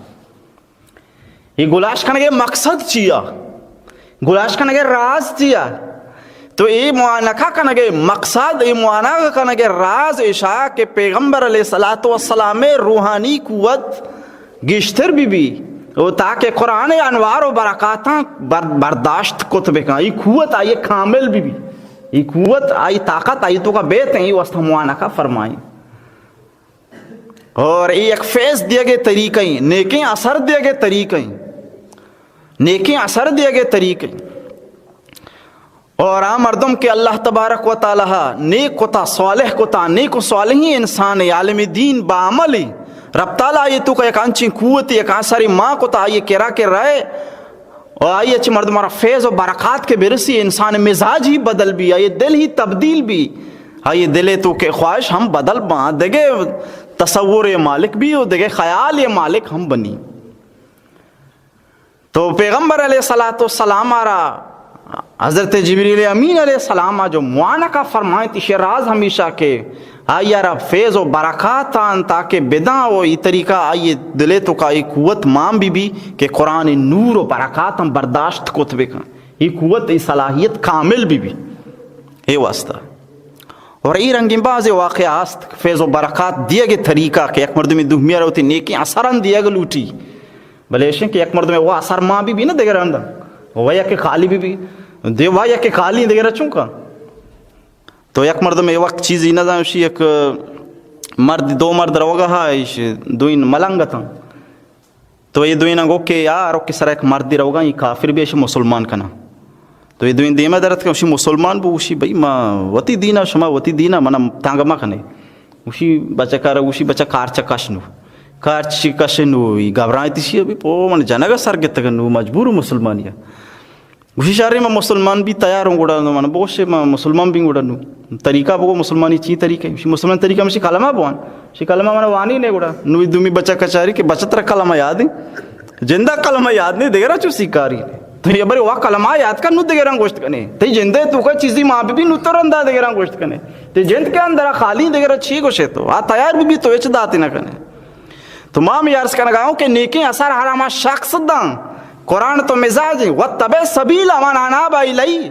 اے گلاش کنگ ءِ مقصد چیا؟ گلاش کنگ ءِ راز چیا؟ تو اے معانقہ کنگ ءِ مقصد، اے معانقہ کنگ ءِ راز ایشا کہ پیغمبر علیہ الصلوۃ والسلام ءِ روحانی قوت گیشتر بہ بی، و تاکہ قرآن ءِ انوار و برکاتاں بر-، برداشت کت بکن، اے قوت آئی کامل بہ بی، اے قوت، آئی طاقت آئی توکا بیت، اے واسطہ معانقہ فرمائیں۔ اور اے یک فیض دیگ ءِ طریقہ ایں، نیکیں اثر دیگ ءِ طریقہ ایں، نیکیں اثر دیگ ءِ طریقہ ایں۔ اور آ مردم کہ اللہ تبارک و تعالی ءَ نیک کتا، صالح کتا، نیک و صالحیں انسانے، عالم دین، با عملے، رب تعالی آئی توکا یک انچیں قوتے، یک اثرے مان کتا، آئی کرا کہ رئے، و آئی چہ مردماں را فیض و برکات کہ برسی، انسان مزاج ہی بدل بی، آئی دل ہی تبدیل بی، آئی دل ءِ توکا خواہش ہم بدل باں، دگہ تصور ءِ مالک بی و دگہ خیال ءِ مالک ہم بنی۔ تو پیغمبر علیہ الصلوۃ والسلام ءَ را حضرت جبریل امین علیہ السلام ءَ جو معانقہ فرمائیں، ایشی راز ہمیشہ کہ آئی ءَ را فیض و برکات آن تاکہ بداں و ای طریقہ آئی دلے تو کا ای قوت مان بی بی کہ قرآن نور و برکات ہم برداشت کت بکن، ای قوت، ای صلاحیت کامل بی بی۔ اے واسطہ۔ اور ای رنگیں بعض واقعہ است، فیض و برکات دیگ طریقہ کہ یک مردمی دومی ءَ را وتی نیکیں اثران دیگ لوٹی۔ بلے ایشیں کہ یک مردمے وا اثر مان بی بی نہ دگراں داں۔ وا یکے خالی بی بی۔ دے وا یکے خالی دگرا چون کن؟ تو یک مردمے وقت چیزی نہ زان، اشی یک مرد، دو مرد روگا ہا، ایش دوئین ملنگ اتاں۔ تو اے دوئیناں گو کہ یار، او کہ سر یک مردی روگا، ای کافر بی، ایش مسلمان کنا۔ تو اے دوئیں دیما درت کہ اشی مسلمان بو، اشی بھئی ما وتی دینا، شما وتی دینا، منا تانگہ مکنے۔ گوشی بچہ کار، گوشی بچہ کارچ کش نو۔ کارچ کش نو، ای گھبرائیں تیشی ابھی پو من جنگ سر گتگ نو مجبور مسلمانی۔ گوشی شاری ما مسلمان بی تیار ہوں گڑا نو من بوشے ما مسلمان بی گڑا نو۔ طریقہ بگو مسلمانی چی طریقہ؟ گوشی مسلمان طریقہ مشی کلمہ بوان۔ شی کلمہ من وانی نے گڑا۔ نو دومی بچہ کچاری کہ بچہ ترا کلمہ یاد ہے۔ جندہ کلمہ یاد نے دگرا چو سیکاری نے۔ تو یہ بری وا کلمہ یاد کن نو دگراں گوشت کنے۔ تی جندے تو کا چیزی ماں بی نو ترندا دگراں گوشت کنے۔ تی جند کے اندر خالی دگرا چی گوشے تو؟ آ تیار بی بی تو اچ داتی نہ کنے۔ تو ما ہمے عرض کنگا ہوں کہ نیکیں اثر ہر ہما شخص داں، قرآن تو مزاج، واتبع سبیل من اناب الی،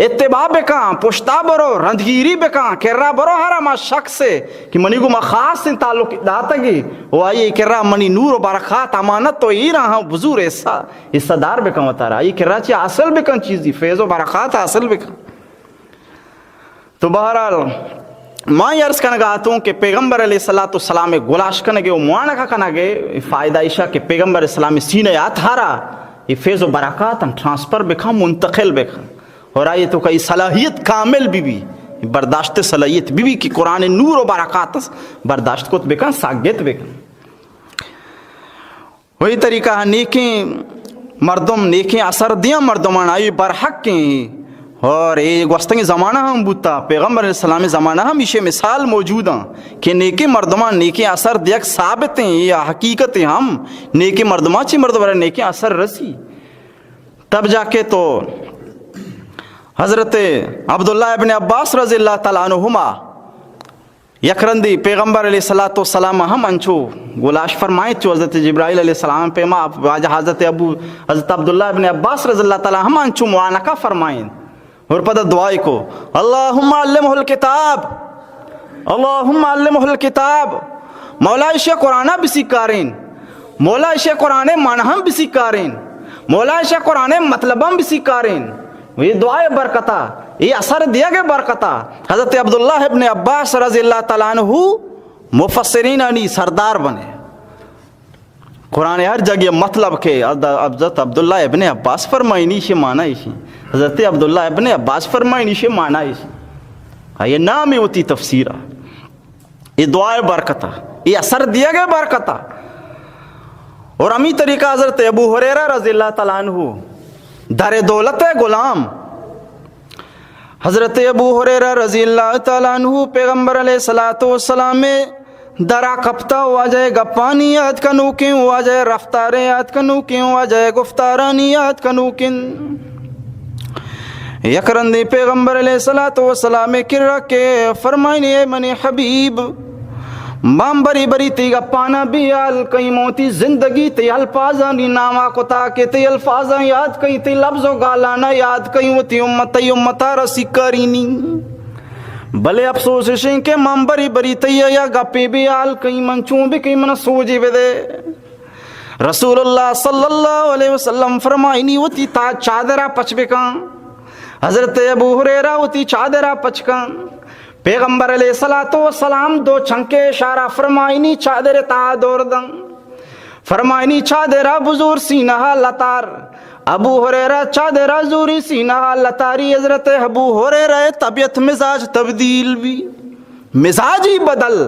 اتباع بکاں، پشتا برو، رندگیری بکاں، کرا برو ہر ہما شخص کہ منی گو ما خاص تعلق داتگی و آئی کرا منی نور و برکات امانت و ایرا ہم بزور حصہ، حصہ دار بکاں وتارا، آئی کرا چی حاصل بکاں چیزی، فیض و برکات حاصل بکاں۔ تو بہرحال، ما اے عرض کنگا اتوں کہ پیغمبر علیہ الصلوۃ والسلام گلاش کنگے و معانقہ کنگے فائدہ ایشا کہ پیغمبر اسلام سینہ اطہرا یہ فیض و برکات ہم ٹرانسفر بکن، منتقل بکن، اور آئی تو کئی صلاحیت کامل بی بی، برداشت صلاحیت بی بی کہ قرآن نور و برکات برداشت کت بکن، ساگت بکن۔ وہی طریقہ نیکیں مردم، نیکیں اثر دیاں مردمان، آئی برحق ہیں۔ اور اے گوستگیں زمانہ ہم بوتا، پیغمبر علیہ السلام زمانہ ہم ایشی مثال موجود ہیں کہ نیکیں مردمان نیکیں اثر دیگ ثابت ہیں، یہ حقیقت ہیں ہم۔ نیکیں مردمان چی مردم را نیکیں اثر رسی۔ تب جا کے تو حضرت عبداللہ ابن عباس رضی اللہ تعالی عنہما یک رندی پیغمبر علیہ الصلوۃ والسلام ہم انچو گلاش فرمائیں، چو حضرت جبرائیل علیہ السلام پیما واجہ حضرت ابو، حضرت عبداللہ ابن عباس رضی اللہ تعالی ہم انچو معانقہ فرمائیں اور پدا دعائے کو، اللہم علمہ الکتاب، اللہم علمہ الکتاب، مولا ایشی قرآن بسیکارین، مولا ایشی قرآن معنی ہم بسیکارین، مولا ایشی قرآن مطلب ہم بسیکارین۔ یہ دعائے برکتا، یہ اثر دیگے برکتا، حضرت عبداللہ ابن عباس رضی اللہ تعالی عنہ مفسرینانی سردار بنے۔ قرآن ہر جگہ مطلب کہ حضرت عبداللہ ابن عباس فرمائنی شی معنی شی، حضرت عبداللہ ابن عباس فرمائنی شی معنی شی۔ یہ نام ہوتی تفسیرہ۔ اے دعائے برکتا، اے اثر دیگے برکتا۔ اور ہمی طریقہ حضرت ابو ہریرہ رضی اللہ تعالی عنہ، در دولت غلام، حضرت ابو ہریرہ رضی اللہ تعالی عنہ پیغمبر علیہ الصلوۃ والسلام درا کپتا، واجہ گپانی یاد کنوکیں، واجہ رفتار یاد کنوکیں، واجہ گفتارانی یاد کنوکیں۔ یک رندے پیغمبر علیہ الصلوۃ والسلام کرا کہ فرمائنی، اے منی حبیب، من بری بری تی گپانا بیال کئی، موتی زندگی تی الفاظانی ناما کتا کہ تی الفاظاں یاد کئی، تی لفظ و گالانا یاد کئی، وتی امت، تی امتا را سکارینی۔ بلے افسوس اشیں کہ من بری بری تی یا گپے بیال کئی، من چون بکئی، من سوجی بدے۔ رسول اللہ صلی اللہ علیہ وسلم فرمائنی، وتی تا چادرا پچ بکن۔ حضرت ابو ہریرہ وتی چادرا پچ کن۔ پیغمبر علیہ الصلوۃ والسلام دو چنکے اشارہ فرمائنی، چادر تا دور دن۔ فرمائنی، چادرا بزور سینہ لتار۔ ابو ہریرہ چادرا زوری سینہ لتاری، حضرت ابو ہریرہ طبیعت مزاج تبدیل بی۔ مزاجی بدل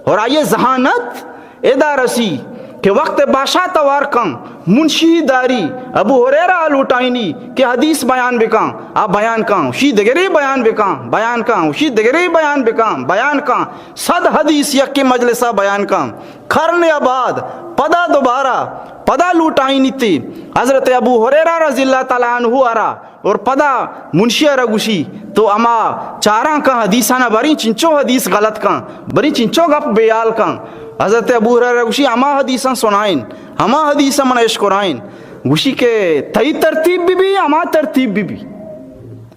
اور آئی ذہانت ادا رسی کہ وقت باشا توار کن، منشی داری، ابو ہریرہ لوٹائنی کہ حدیث بیان بکن، آ بیان کن، شی دگری بیان بکن، بیان کن، شی دگری بیان بکن، بیان کن۔ صد حدیث یکی مجلسا بیان کن۔ قرن بعد پدا دوبارہ، پدا لوٹائینیتی حضرت ابو ہریرہ رضی اللہ تعالی عنہ ءَ را، اور پدا منشی ءَ را گوشی، تو ہما چاراں کن حدیثانا، بریں چنچو حدیث غلط کن، بریں چنچو گپ بے حال کن۔ حضرت ابو ہریرہ گوشی، ہما حدیثاں سنائین، ہما حدیثاں من اشکرائین۔ گوشی کہ تئی ترتیب بی بی، ہما ترتیب بی بی۔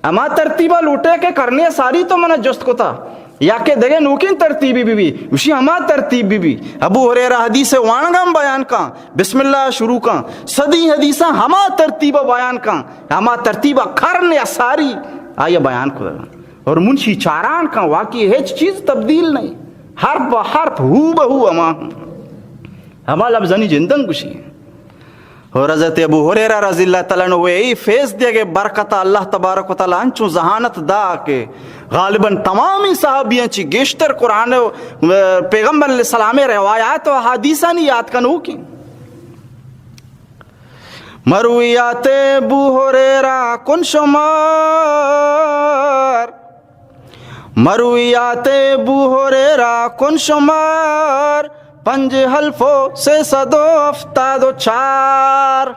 ہما ترتیبا لوٹے کہ کرنے ساری تو من جست کتا۔ یا کہ دگہ نوکیں ترتیبی بی بی، گوشی ہما ترتیب بی بی۔ ابو ہریرہ حدیث وانگا ہم بیان کن، بسم اللہ شروع کن، صدی حدیثاں ہما ترتیب بیان کن، ہما ترتیب کرن یا ساری آیا بیان کتگ۔ اور منشی چاران کن، واقعی ہچ چیز تبدیل نہیں، حرف بہ حرف، ہو بہ ہو ہما، ہما لفظانی جندن گوشی۔ اور حضرت ابو ہریرہ رضی اللہ تعالی عنہ ءَ اے فیض دیگ ءِ برکت ءَ اللہ تبارک و تعالی انچو ذہانت دا کہ غالباً تمامی صحابیاں چی گیشتر قرآن و پیغمبر علیہ السلام ءِ روایات و حدیثانی یاد کنوکیں۔ مرویات ابو ہریرہ کن شمار، مرویات ابو ہریرہ کن شمار، پنج الف و سیصد و ہفتاد و چار۔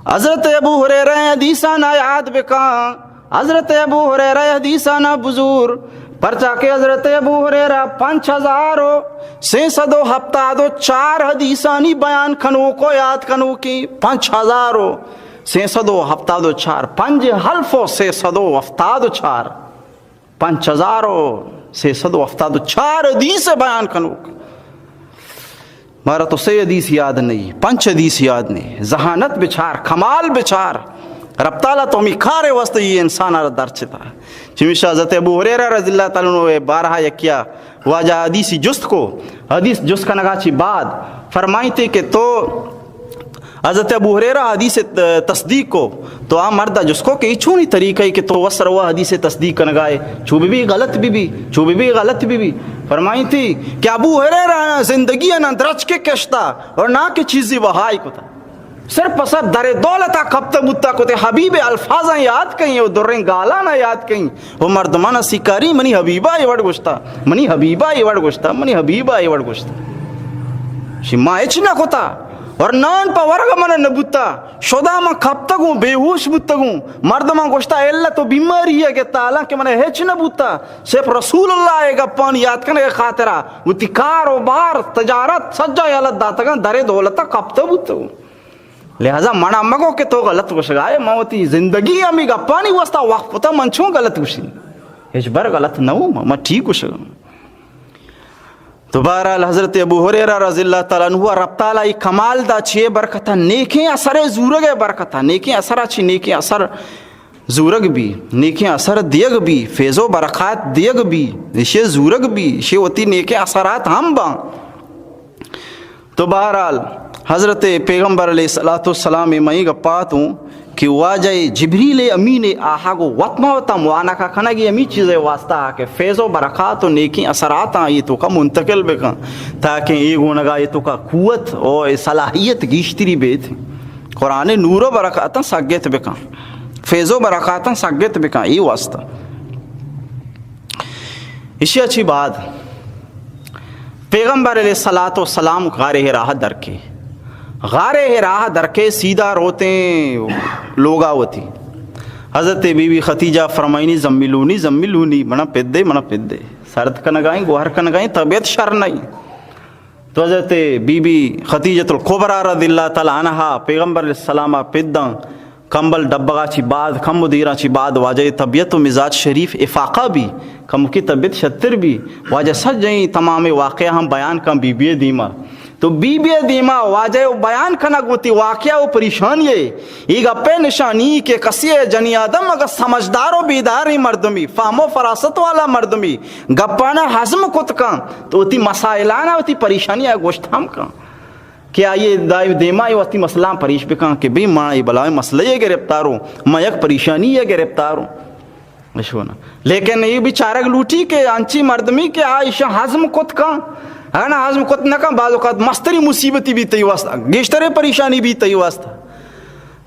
حضرت ابو ہریرہ حدیثانا یاد بکن، حضرت ابو ہریرہ حدیثانا بزور، پرچا کہ حضرت ابو ہریرہ پنچ ہزار و سیصد و ہفتاد و چار حدیثانی بیان کنوک و یاد کنوکی، پنچ ہزار و سیصد و ہفتاد و چار، پنج الف و سیصد و ہفتاد و چار، پنچ ہزار و سیصد و ہفتاد و چار حدیث بیان کنوک۔ مارا تو سے حدیث یاد نہیں، پنچ حدیث یاد نہیں۔ ذہانت بچار، کمال بچار۔ رب تعالیٰ تو ہمیں کار واسطے یہ انسان آرا درچتا۔ چمیشا حضرت ابو ہریرہ رضی اللہ تعالیٰ عنہ بارہا یکیا واجہ حدیثی جست کو، حدیث جست کنگا چی بعد فرمائیتے کہ تو حضرت ابو ہریرہ حدیث تصدیق کو، تو آ مرد جست کو کہ ای چونی طریقہ ہے کہ تو وسر وہ حدیث تصدیق کنگائے، چو بی بی غلط بی بی، چو بی بی غلط بی بی۔ فرمائیتے کہ ابو ہریرہ زندگی انا درچ کے کشتا اور نہ کہ چیزی وہائی کتا۔ صرف پس در دولت کپت بوتا کتے حبیب الفاظاں یاد کئیں و دریں گالانا یاد کئیں۔ و مردمانا سیکاری منی حبیبا اے وڑ گوشتا، منی حبیبا اے وڑ گوشتا، منی حبیبا اے وڑ گوشتا۔ شی ما ہچ نہ کتا اور نان پہ ورگ من نہ بوتا۔ شدا من کپتگوں، بے ہوش بوتگوں۔ مردماں گوشتا علت و بیماری ہے کہ تالاں کہ من ہچ نہ بوتا۔ صرف رسول اللہ اے گپانی یاد کنگ خاطرا وتی کار و بار، تجارت سجا یلت داتگاں، در دولت کپت بوتگوں۔ لہذا منا مگو کہ تو غلط گوشگائے، من وتی زندگی ہمیں گپانی واسطہ وقف کتا، من چون غلط گوشی؟ ہچ بر غلط نہ ہوں، من ٹھیک گوشگا۔ تو بہرحال حضرت ابو ہریرہ رضی اللہ تعالیٰ عنہ رب تعالیٰ ای کمال دا چے برکتا، نیکیں اثر زورگ برکتا، نیکیں اثر چی نیکیں اثر زورگ بی، نیکیں اثر دیگ بی، فیض و برکات دیگ بی، اشے زورگ بی، اشے وتی نیکیں اثرات ہم باں۔ تو بہرحال حضرت پیغمبر علیہ الصلوۃ والسلام ء مئی گپات ہوں کہ واجہ جبریل امین آہگ و وت ما وتا معانقہ کنگی ہمی چیز واسطہ کہ فیض و برکات و نیکیں اثرات آئی تو کا منتقل بکن، تاکہ اے گونگا اے تو کا قوت و صلاحیت گیشتری بیت۔ قرآن نور و برکاتاں سگت بکن، فیض و برکاتاں سگت بکن، اے واسطہ۔ اشیا چی بعد پیغمبر علیہ الصلوۃ والسلام غار حرا درکے، غار حرا درکے سیدھا روتیں لوگا وتی۔ حضرت بی بی خدیجہ فرمائنی، زملونی، زملونی، منا پدے، منا پدے، سرد کنگائیں، گوہر کنگائیں، طبیعت شر نہیں۔ تو حضرت بی بی خدیجۃ الکبریٰ رضی اللہ تعالی عنہا پیغمبر علیہ السلام ء پداں کمبل ڈبگا چی بعد، کم و دیراں چی بعد واجہ طبیعت و مزاج شریف افاقہ بی، کمکی طبیعت شتر بی، واجہ سجیں تمام واقعہ ہم بیان کن بی بی دیما۔ تو بی بی دیما واجہ بیان کنگ وتی واقعہ و پریشانی ہے۔ ای گپے نشانی کہ کسی جنی آدم اگر سمجھدار و بیدار مردمی، فہم و فراست والا مردمی، گپانا ہضم کت کن، تو وتی مسائلانا وتی پریشانی ء گوشت ہم کن کہ آئی دائم دیما ای وتی مسئلہ پریش بکن کہ بی ما ای بلائیں مسئلہ ء گرفتاروں، ما یک پریشانی ء گرفتاروں۔ اشونا۔ لیکن ای بیچارگ لوٹی کہ انچی مردمی کہ آ ایشاں ہضم کت کن، اگر نہ ہضم کت نہ کن، بعض اوقات مستری مصیبتی بی تئی واسطہ، گیشتریں پریشانی بی تئی واسطہ۔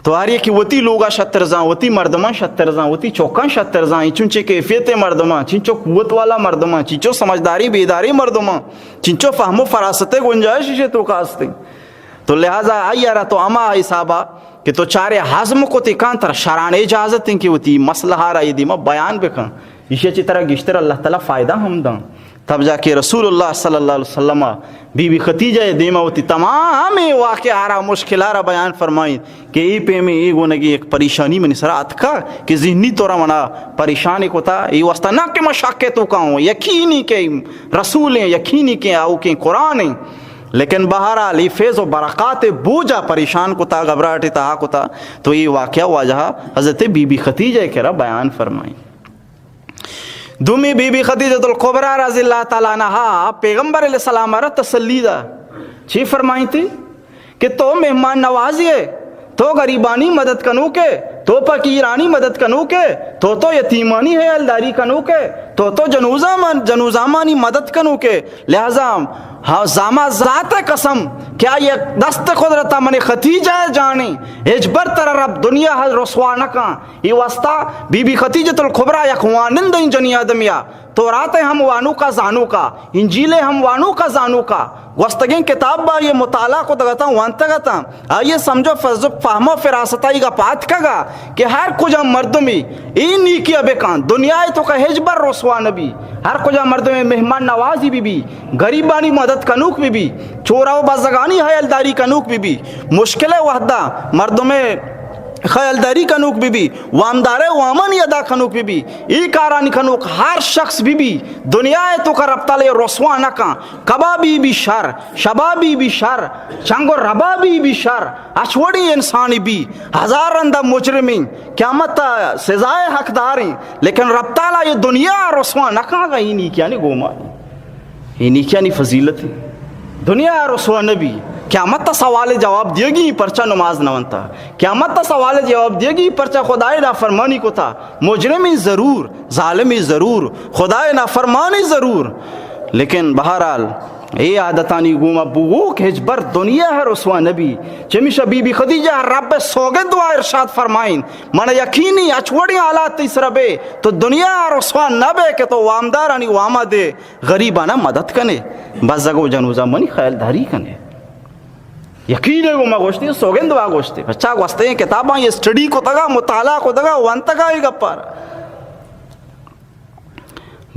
تو ہر یکے وتی لوگا شتر زان، وتی مردماں شتر زان، وتی چوکاں شتر زان، چنچے کیفیت مردماں، چنچو قوت والا مردماں، چنچو سمجھداری بیداری مردماں، چنچو فہم و فراست گنجائش ایشی توکا ہستیں۔ تو لہذا آئی را تو ہما حسابا کہ تو چارے ہضم کتے کن، ترا شران اجازت ہیں کہ وتی مسئلہ را یہ دیما بیان بکن۔ ایشی چی ترا گشتر اللہ تعالی فائدہ ہم داں۔ تب جا کہ رسول اللہ صلی اللہ علیہ وسلم بی بی خدیجہ دیما وتی تمام واقعہ را، مشکلہ را بیان فرمائیں کہ اے پیمیں اے گونگی ایک پریشانی منی سرا اتکا کہ ذہنی طورا منا پریشان کتا۔ اے واسطہ نہ کہ ما شک توکا ہوں، یقینی کہ رسول ہیں، یقینی کہ آؤکیں قرآن ہیں، لیکن بہرحال اے فیض و برکات بوجا پریشان کتا، گھبراہٹ تہا کتا۔ تو اے واقعہ واجہ حضرت بی بی خدیجہ کرا بیان فرمائیں۔ دومی بی بی خدیجۃ الکبریٰ رضی اللہ تعالی عنہا پیغمبر علیہ السلام را تسلی دا۔ چی فرمائیں تھی کہ تو مہمان نوازی ہے، تو غریبانی مدد کنوکے، تو فقیرانی مدد کنوکے، تو تو یتیمانی حیالداری کنوکے، تو تو جنوزامان، جنوزامانی مدد کنوکے۔ لہذا ہاں، زاما ذات قسم کہ آئی دست قدرتا من خدیجہ جانی، ہچبر ترا رب دنیا رسوا نکاں۔ اے واسطہ بی بی خدیجۃ الکبریٰ یک وانندہ جنی آدمیا، تورات ہم وانوکا زانوکا، انجیل ہم وانوکا زانوکا، گوستگیں کتاب با یہ مطالعہ کتگتاں، وانتگتاں، آئی سمجھ و فض-، فہم و فراست آئی گا پاتکگا کہ ہر کجا مردمی اے نیکیا بکن، دنیا توکا ہچبر رسوا نبی۔ ہر کجا مردمے مہمان نوازی بی بی، غریبانی مدد کنوک بی بی، چورا و بزگانی حیالداری کنوک بی بی، مشکل وحدہ مردمے خیالداری کنوک بی بی، وامدارے وامانی ادا کنوک بی بی، ای کارانی کنوک ہر شخص بی بی، دنیا توکا رب تعالی رسوا نکن۔ کبا بی بی شر، شبا بی بی شر، چنگ و ربا بی بی شر، ہچ وڑی انسانی بی، ہزار رندا مجرمیں، قیامت سزائے حقداریں، لیکن رب تعالی یہ دنیا رسوا نکاں گا، ای نیکیانی گوما۔ اے نیکیانی فضیلت انت۔ دنیا رسوا نبی، قیامت تا سوال جواب دیگی، پرچا نماز نہ ونتا؟ قیامت تا سوال جواب دیگی، پرچا خدائے نافرمانی کتا؟ مجرمی ضرور، ظالمی ضرور، خدائے نافرمانی ضرور، لیکن بہرحال اے عادتانی گوما بووک ہچبر دنیا رسوا نبی۔ چمیشا بی بی خدیجہ رب سوگند وا ارشاد فرمائیں، من یقینی ہچ وڑیں حالات تئی سرا بے تو دنیا رسوا نہ بے کہ تو وامدارانی واما دے، غریبانا مدد کنے، بزگ و جنوزامانی خیالداری کنے۔ یقین ہے، گو ما گوشتی، سوگند وا گوشتی۔ بچا گوستگیں کتاباں یہ اسٹڈی کتگا، مطالعہ کتگا، وانتگا یہ گپار۔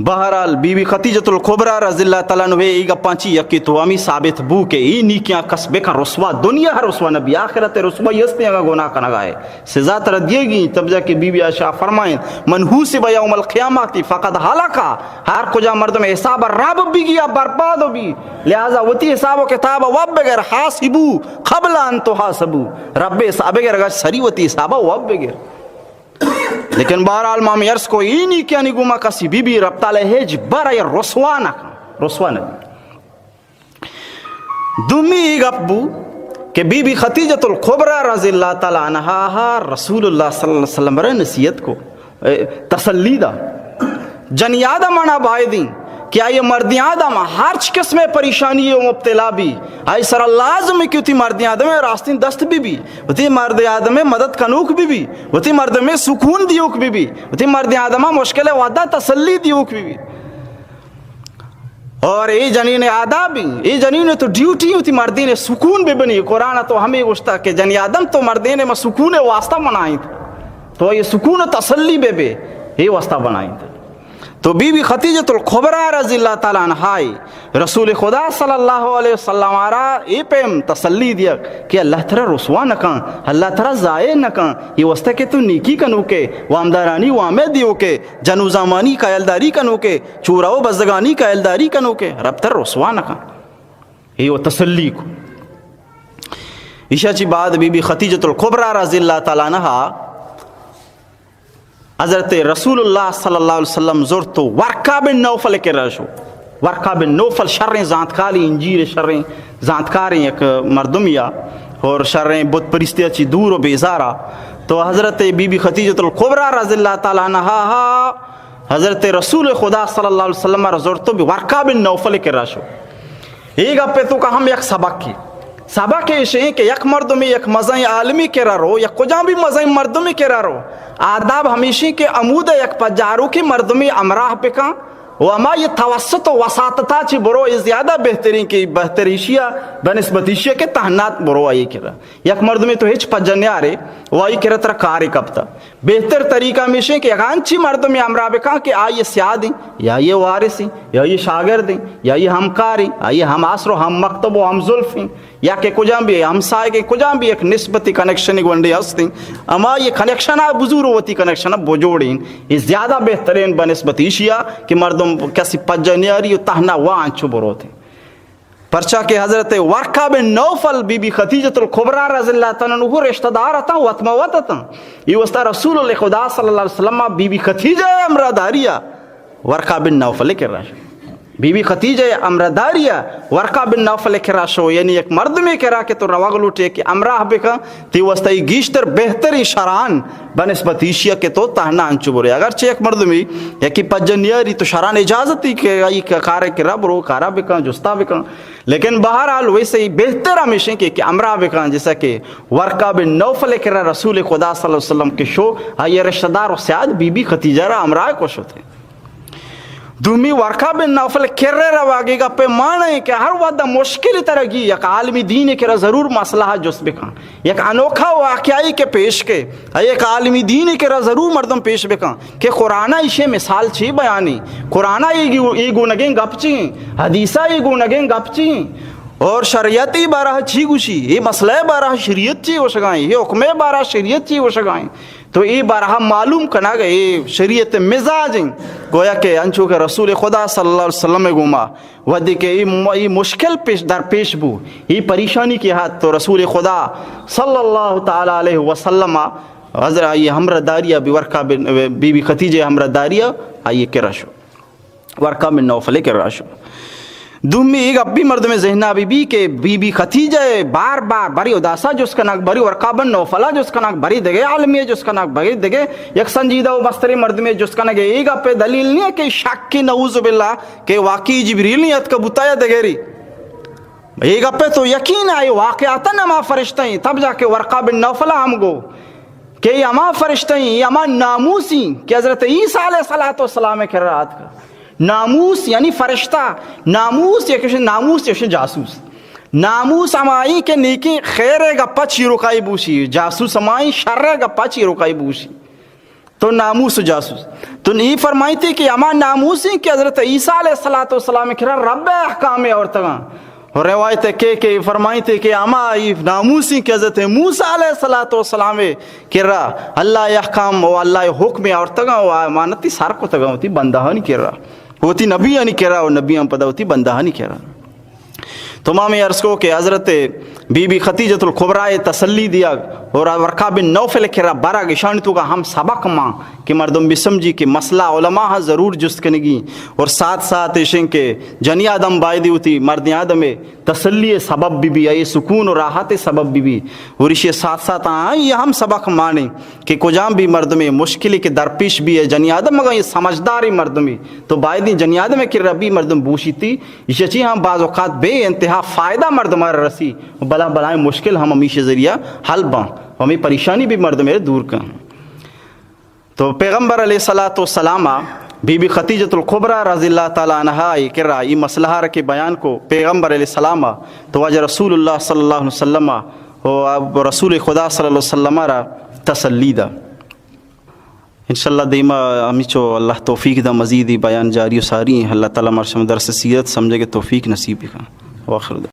بہرحال بی بی خدیجۃ الکبریٰ رضی اللہ تعالی عنہا یہ گپاں چی یکی تو ہمی ثابت بو کہ ای نیکیاں کس بکن رسوا، دنیا رسوا نبی، آخرت رسوائی ہستی اگا گناہ کنگا ہے۔ سزا ترا دیگی، تب جا کہ بی بی عائشہ فرمائیں، من حوسب یوم القیامۃ فقد ہلک، ہر کجا مردم حساب رب بگی یا برباد بی، لہذا وتی حساب و کتاب وب بگر، حاسبو قبل ان تحاسبو، رب حساب بگر، اگر سری وتی حساب وب بگر۔ لیکن بہرحال ما ہمے عرض کو، ای نیکیانی گوما کسی بی بی رب تعالی ہچ بر رسوا نہ کن، رسوا نہ بی۔ دومی ای گپ بو کہ بی بی خدیجۃ الکبریٰ رضی اللہ تعالی عنہا رسول اللہ صلی اللہ علیہ وسلم را نصیحت کو، اے، تسلی دا۔ جنی آدم آنا بایدیں کہ آئی مردی آدم ہرچ قسم پریشانی و مبتلا بی، آئی سر لازم کہ وتی مردی آدم راستین دست بی بی، وتی مردی آدم مدد کنوک بی بی، وتی مردم سکون دیوک بی بی، وتی مردی آدم مشکل وحدہ تسلی دیوک بی بی۔ اور اے جنین آدابی، اے جنین تو ڈیوٹی وتی مردین سکون بہ بنی۔ قرآن تو ہمے گوشتا کہ جنی آدم تو مردین ما سکون واسطہ بنائیں، تو یہ سکون و تسلی بہ بے، اے واسطہ بنائیں۔ تو بی بی خدیجۃ الکبریٰ رضی اللہ تعالی عنہا رسول خدا صلی اللہ علیہ وسلم را اے پیم تسلی دیا کہ اللہ ترا رسوا نہ کن، اللہ ترا ضائع نہ کن، یہ واسطہ کہ تو نیکی کنوکے، وامدارانی وامے دیوکے، جنوزامانی خیالداری کنوکے، چورا و بزگانی خیالداری کنوکے، رب ترا رسوا نہ کن۔ یہ و تسلی کو۔ ایشا چی بعد بی بی خدیجۃ الکبریٰ رضی اللہ تعالی عنہا حضرت رسول اللہ صلی اللہ علیہ وسلم زرت و ورقہ بن نوفل کرا شو۔ ورقہ بن نوفل شریں زانتکاری، انجیر شریں زانتکاریں یک مردمیا اور شریں بت پرستی چی دور و بیزارا۔ تو حضرت بی بی خدیجۃ الکبریٰ رضی اللہ تعالی عنہا حضرت رسول خدا صلی اللہ علیہ وسلم را زرت و بی ورقہ بن نوفل کرا شو۔ اے گپے توکا ہم یک سبقے۔ سبق ایش ایں کہ یک مردمے یک مزنیں عالمی کرا رو، یک کجام بھی مزنیں مردمے کرا رو، آداب ہمیش ایں کہ ہمودا یک پجاروکیں مردمے ہمراہ بکن و ہما یہ توسط و وساطتا چی برو، یہ زیادہ بہتریں کہ بہتر ایشیا بنسبت ایشیا کہ تہنات برو آئی کرا۔ یک مردمے تو ہچ پجا نیارے و آئی کرا ترا کارے کپتا۔ بہتر طریقہ ہمیش ایں کہ یک انچیں مردمے ہمراہ بکن کہ آئی سیاد ایں، یا آئی وارث ایں، یا آئی شاگرد ایں، یا آئی ہمکار ایں، آئی ہم عصر و ہم مکتب و ہم زلف ایں، یا کہ کجام بھی ہمسائگ ایں، کجام بھی یک نسبتی کنکشن گونڈے ہست ایں، ہما یہ کنکشن ءَ بزور و وتی کنکشن ءَ بجوڑین۔ یہ زیادہ بہترین بنسبت ایشیا کہ مردم کسی پجا نیاری و تہنا وا انچو بروت۔ پرچا کہ حضرت ورقہ بن نوفل بی بی خدیجۃ الکبریٰ رضی اللہ تعالیٰ عنہ رشتہ دار اتاں، وت ما وت اتاں۔ یہ واسطہ رسول اللہ خدا صلی اللہ علیہ وسلم بی بی خدیجہ ہمراہ داریا ورقہ بن نوفل کرا شو۔ بی بی خدیجہ ہمراہ داریا ورقہ بن نوفل کرا شو، یعنی یک مردمے کرا کہ تو روگ لوٹے کہ ہمراہ بکن، تی واسطہ یہ گیشتر بہتریں شران بنسبت ایشیا کہ تو تہنا انچو برے۔ اگرچہ یک مردمے یکی پجا نیاری تو شران اجازت ایں کہ آئی کارے کرا برو، کارا بکن، جستا بکن، لیکن بہرحال ویسے ہی بہتر ہمیش ایں کہ، کہ ہمراہ بکن، جیسا کہ ورقہ بن نوفل کرا رسول خدا صلی اللہ علیہ وسلم کہ شو، آئی رشتہ دار و سیاد بی بی خدیجہ را ہمراہ کو شتے۔ دومی ورقہ بن نوفل کرے روگ ءِ گپے مانا ایں کہ ہر وہد مشکل ترا گی یک عالمی دین کرا ضرور مسئلہ جست بکن، یک انوکھا واقعہ کہ پیش کے، یک عالمی دین کرا ضرور مردم پیش بکن۔ کہ قرآن ءَ ایشی مثال چی بیانی؟ قرآن ءَ اے گو-، اے گونگیں گپ چی ایں؟ حدیث ءَ اے گونگیں گپ چی ایں؟ اور شریعت اے بارہ چی گوشی؟ اے مسئلہ بارہ شریعت چی گوشگائیں؟ اے حکم بارہ شریعت چی گوشگائیں؟ تو اے بارہ معلوم کنگ اے شریعت مزاج ایں۔ گویا کہ انچو کہ رسول خدا صلی اللہ علیہ وسلم گوما وہدے کہ اے م-، اے مشکل پیش، در پیش بو، اے پریشانی کہ ہات تو رسول خدا صلی اللہ تعالیٰ علیہ وسلم حضرت آئی ہمراہ داریا بی ورقہ بن، بی بی خدیجہ ہمراہ داریا آئی کرا شو، ورقہ بن نوفل کرا شو۔ دومی اے گپ بھی مردم ذہنا بی بی کہ بی بی خدیجہ بار بار بری اداسا جست کنگ، بری ورقہ بن نوفلا جست کنگ، بری دگہ عالمی جست کنگ، بری دگہ یک سنجیدہ و مستریں مردمے جست کنگ۔ اے گپ دلیل نہیں کہ شک، نعوذ باللہ، کہ واقعی جبریل نہیں اتکا بوتا یا دگری۔ اے گپے تو یقین آئے واقعاتاً ہما فرشتہ ایں، تب جا کے ورقہ بن نوفل ہم گو کہ اے ہما فرشتہ ایں، اے ہما ناموس ایں کہ حضرت عیسیٰ علیہ الصلوۃ والسلام کرا آتکا۔ ناموس یعنی فرشتہ، ناموس یک ناموس یک جاسوس۔ ناموس ہمائی کہ نیکی خیر گپا چیروکائی بوشی، جاسوس ہمائی شر گپا چیروکائی بوشی۔ تو ناموس و جاسوس۔ تو نی فرمائیتے کہ ہما ناموس ایں کہ حضرت عیسیٰ علیہ الصلوۃ والسلام کرا رب احکام آورتگاں۔ اور روایت کہ، کہ فرمائیتے کہ ہما ای ناموس ایں کہ حضرت موسیٰ علیہ الصلوۃ والسلام کرا اللہ احکام و اللہ حکم آورتگاں و امانتی سر کتگاں وتی بندہانی کرا، وتی نبیانی کرا و نبیان پدا وتی بندہانی کرا۔ تو ما ہمے عرض کو کہ حضرت بی بی خدیجۃ الکبریٰ تسلی دیگ اور ورقہ بن نوفل کرا برگ، اشانی توکا ہم سبق مان کہ مردم بسمجھی کہ مسئلہ علماء ہاں ضرور جست کنگی اور ساتھ ساتھ ایشیں کہ جنی آدم بایدی وتی مردیں آدمے تسلی سبب بی بی، آئی سکون و راحت سبب بی بی۔ اور ایشی ساتھ ساتھ آئی ہم سبق مانیں کہ کجام بھی مردمے مشکلے کہ درپیش بی اے جنی آدم، اگاں یہ سمجھداریں مردمے تو بایدیں جنی آدمے کرا بھی مردم بوشیتی۔ ایشی چی ہم بعض اوقات بے انتہا فائدہ مردم ءَ رسی، بلا بلائیں مشکل ہم ہمیشی ذریعہ حل باں، ہمیں پریشانی بھی مردم ءَ دور کن۔ تو پیغمبر علیہ الصلوۃ والسلام بی بی خدیجۃ الکبریٰ رضی اللہ تعالیٰ عنہا اے کرا ای مسئلہ را کہ بیان کو پیغمبر علیہ السلام، تو واجہ رسول اللہ صلی اللہ علیہ وسلم و رسول خدا صلی اللہ علیہ وسلم را تسلی دا۔ انشاءاللہ دیما ہمیچو اللہ توفیق دا مزید ای بیان جاری و ساری ایں۔ اللہ تعالیٰ مارا شما درس سیرت سمجھگ توفیق نصیب بکن۔ واخر دعوانا۔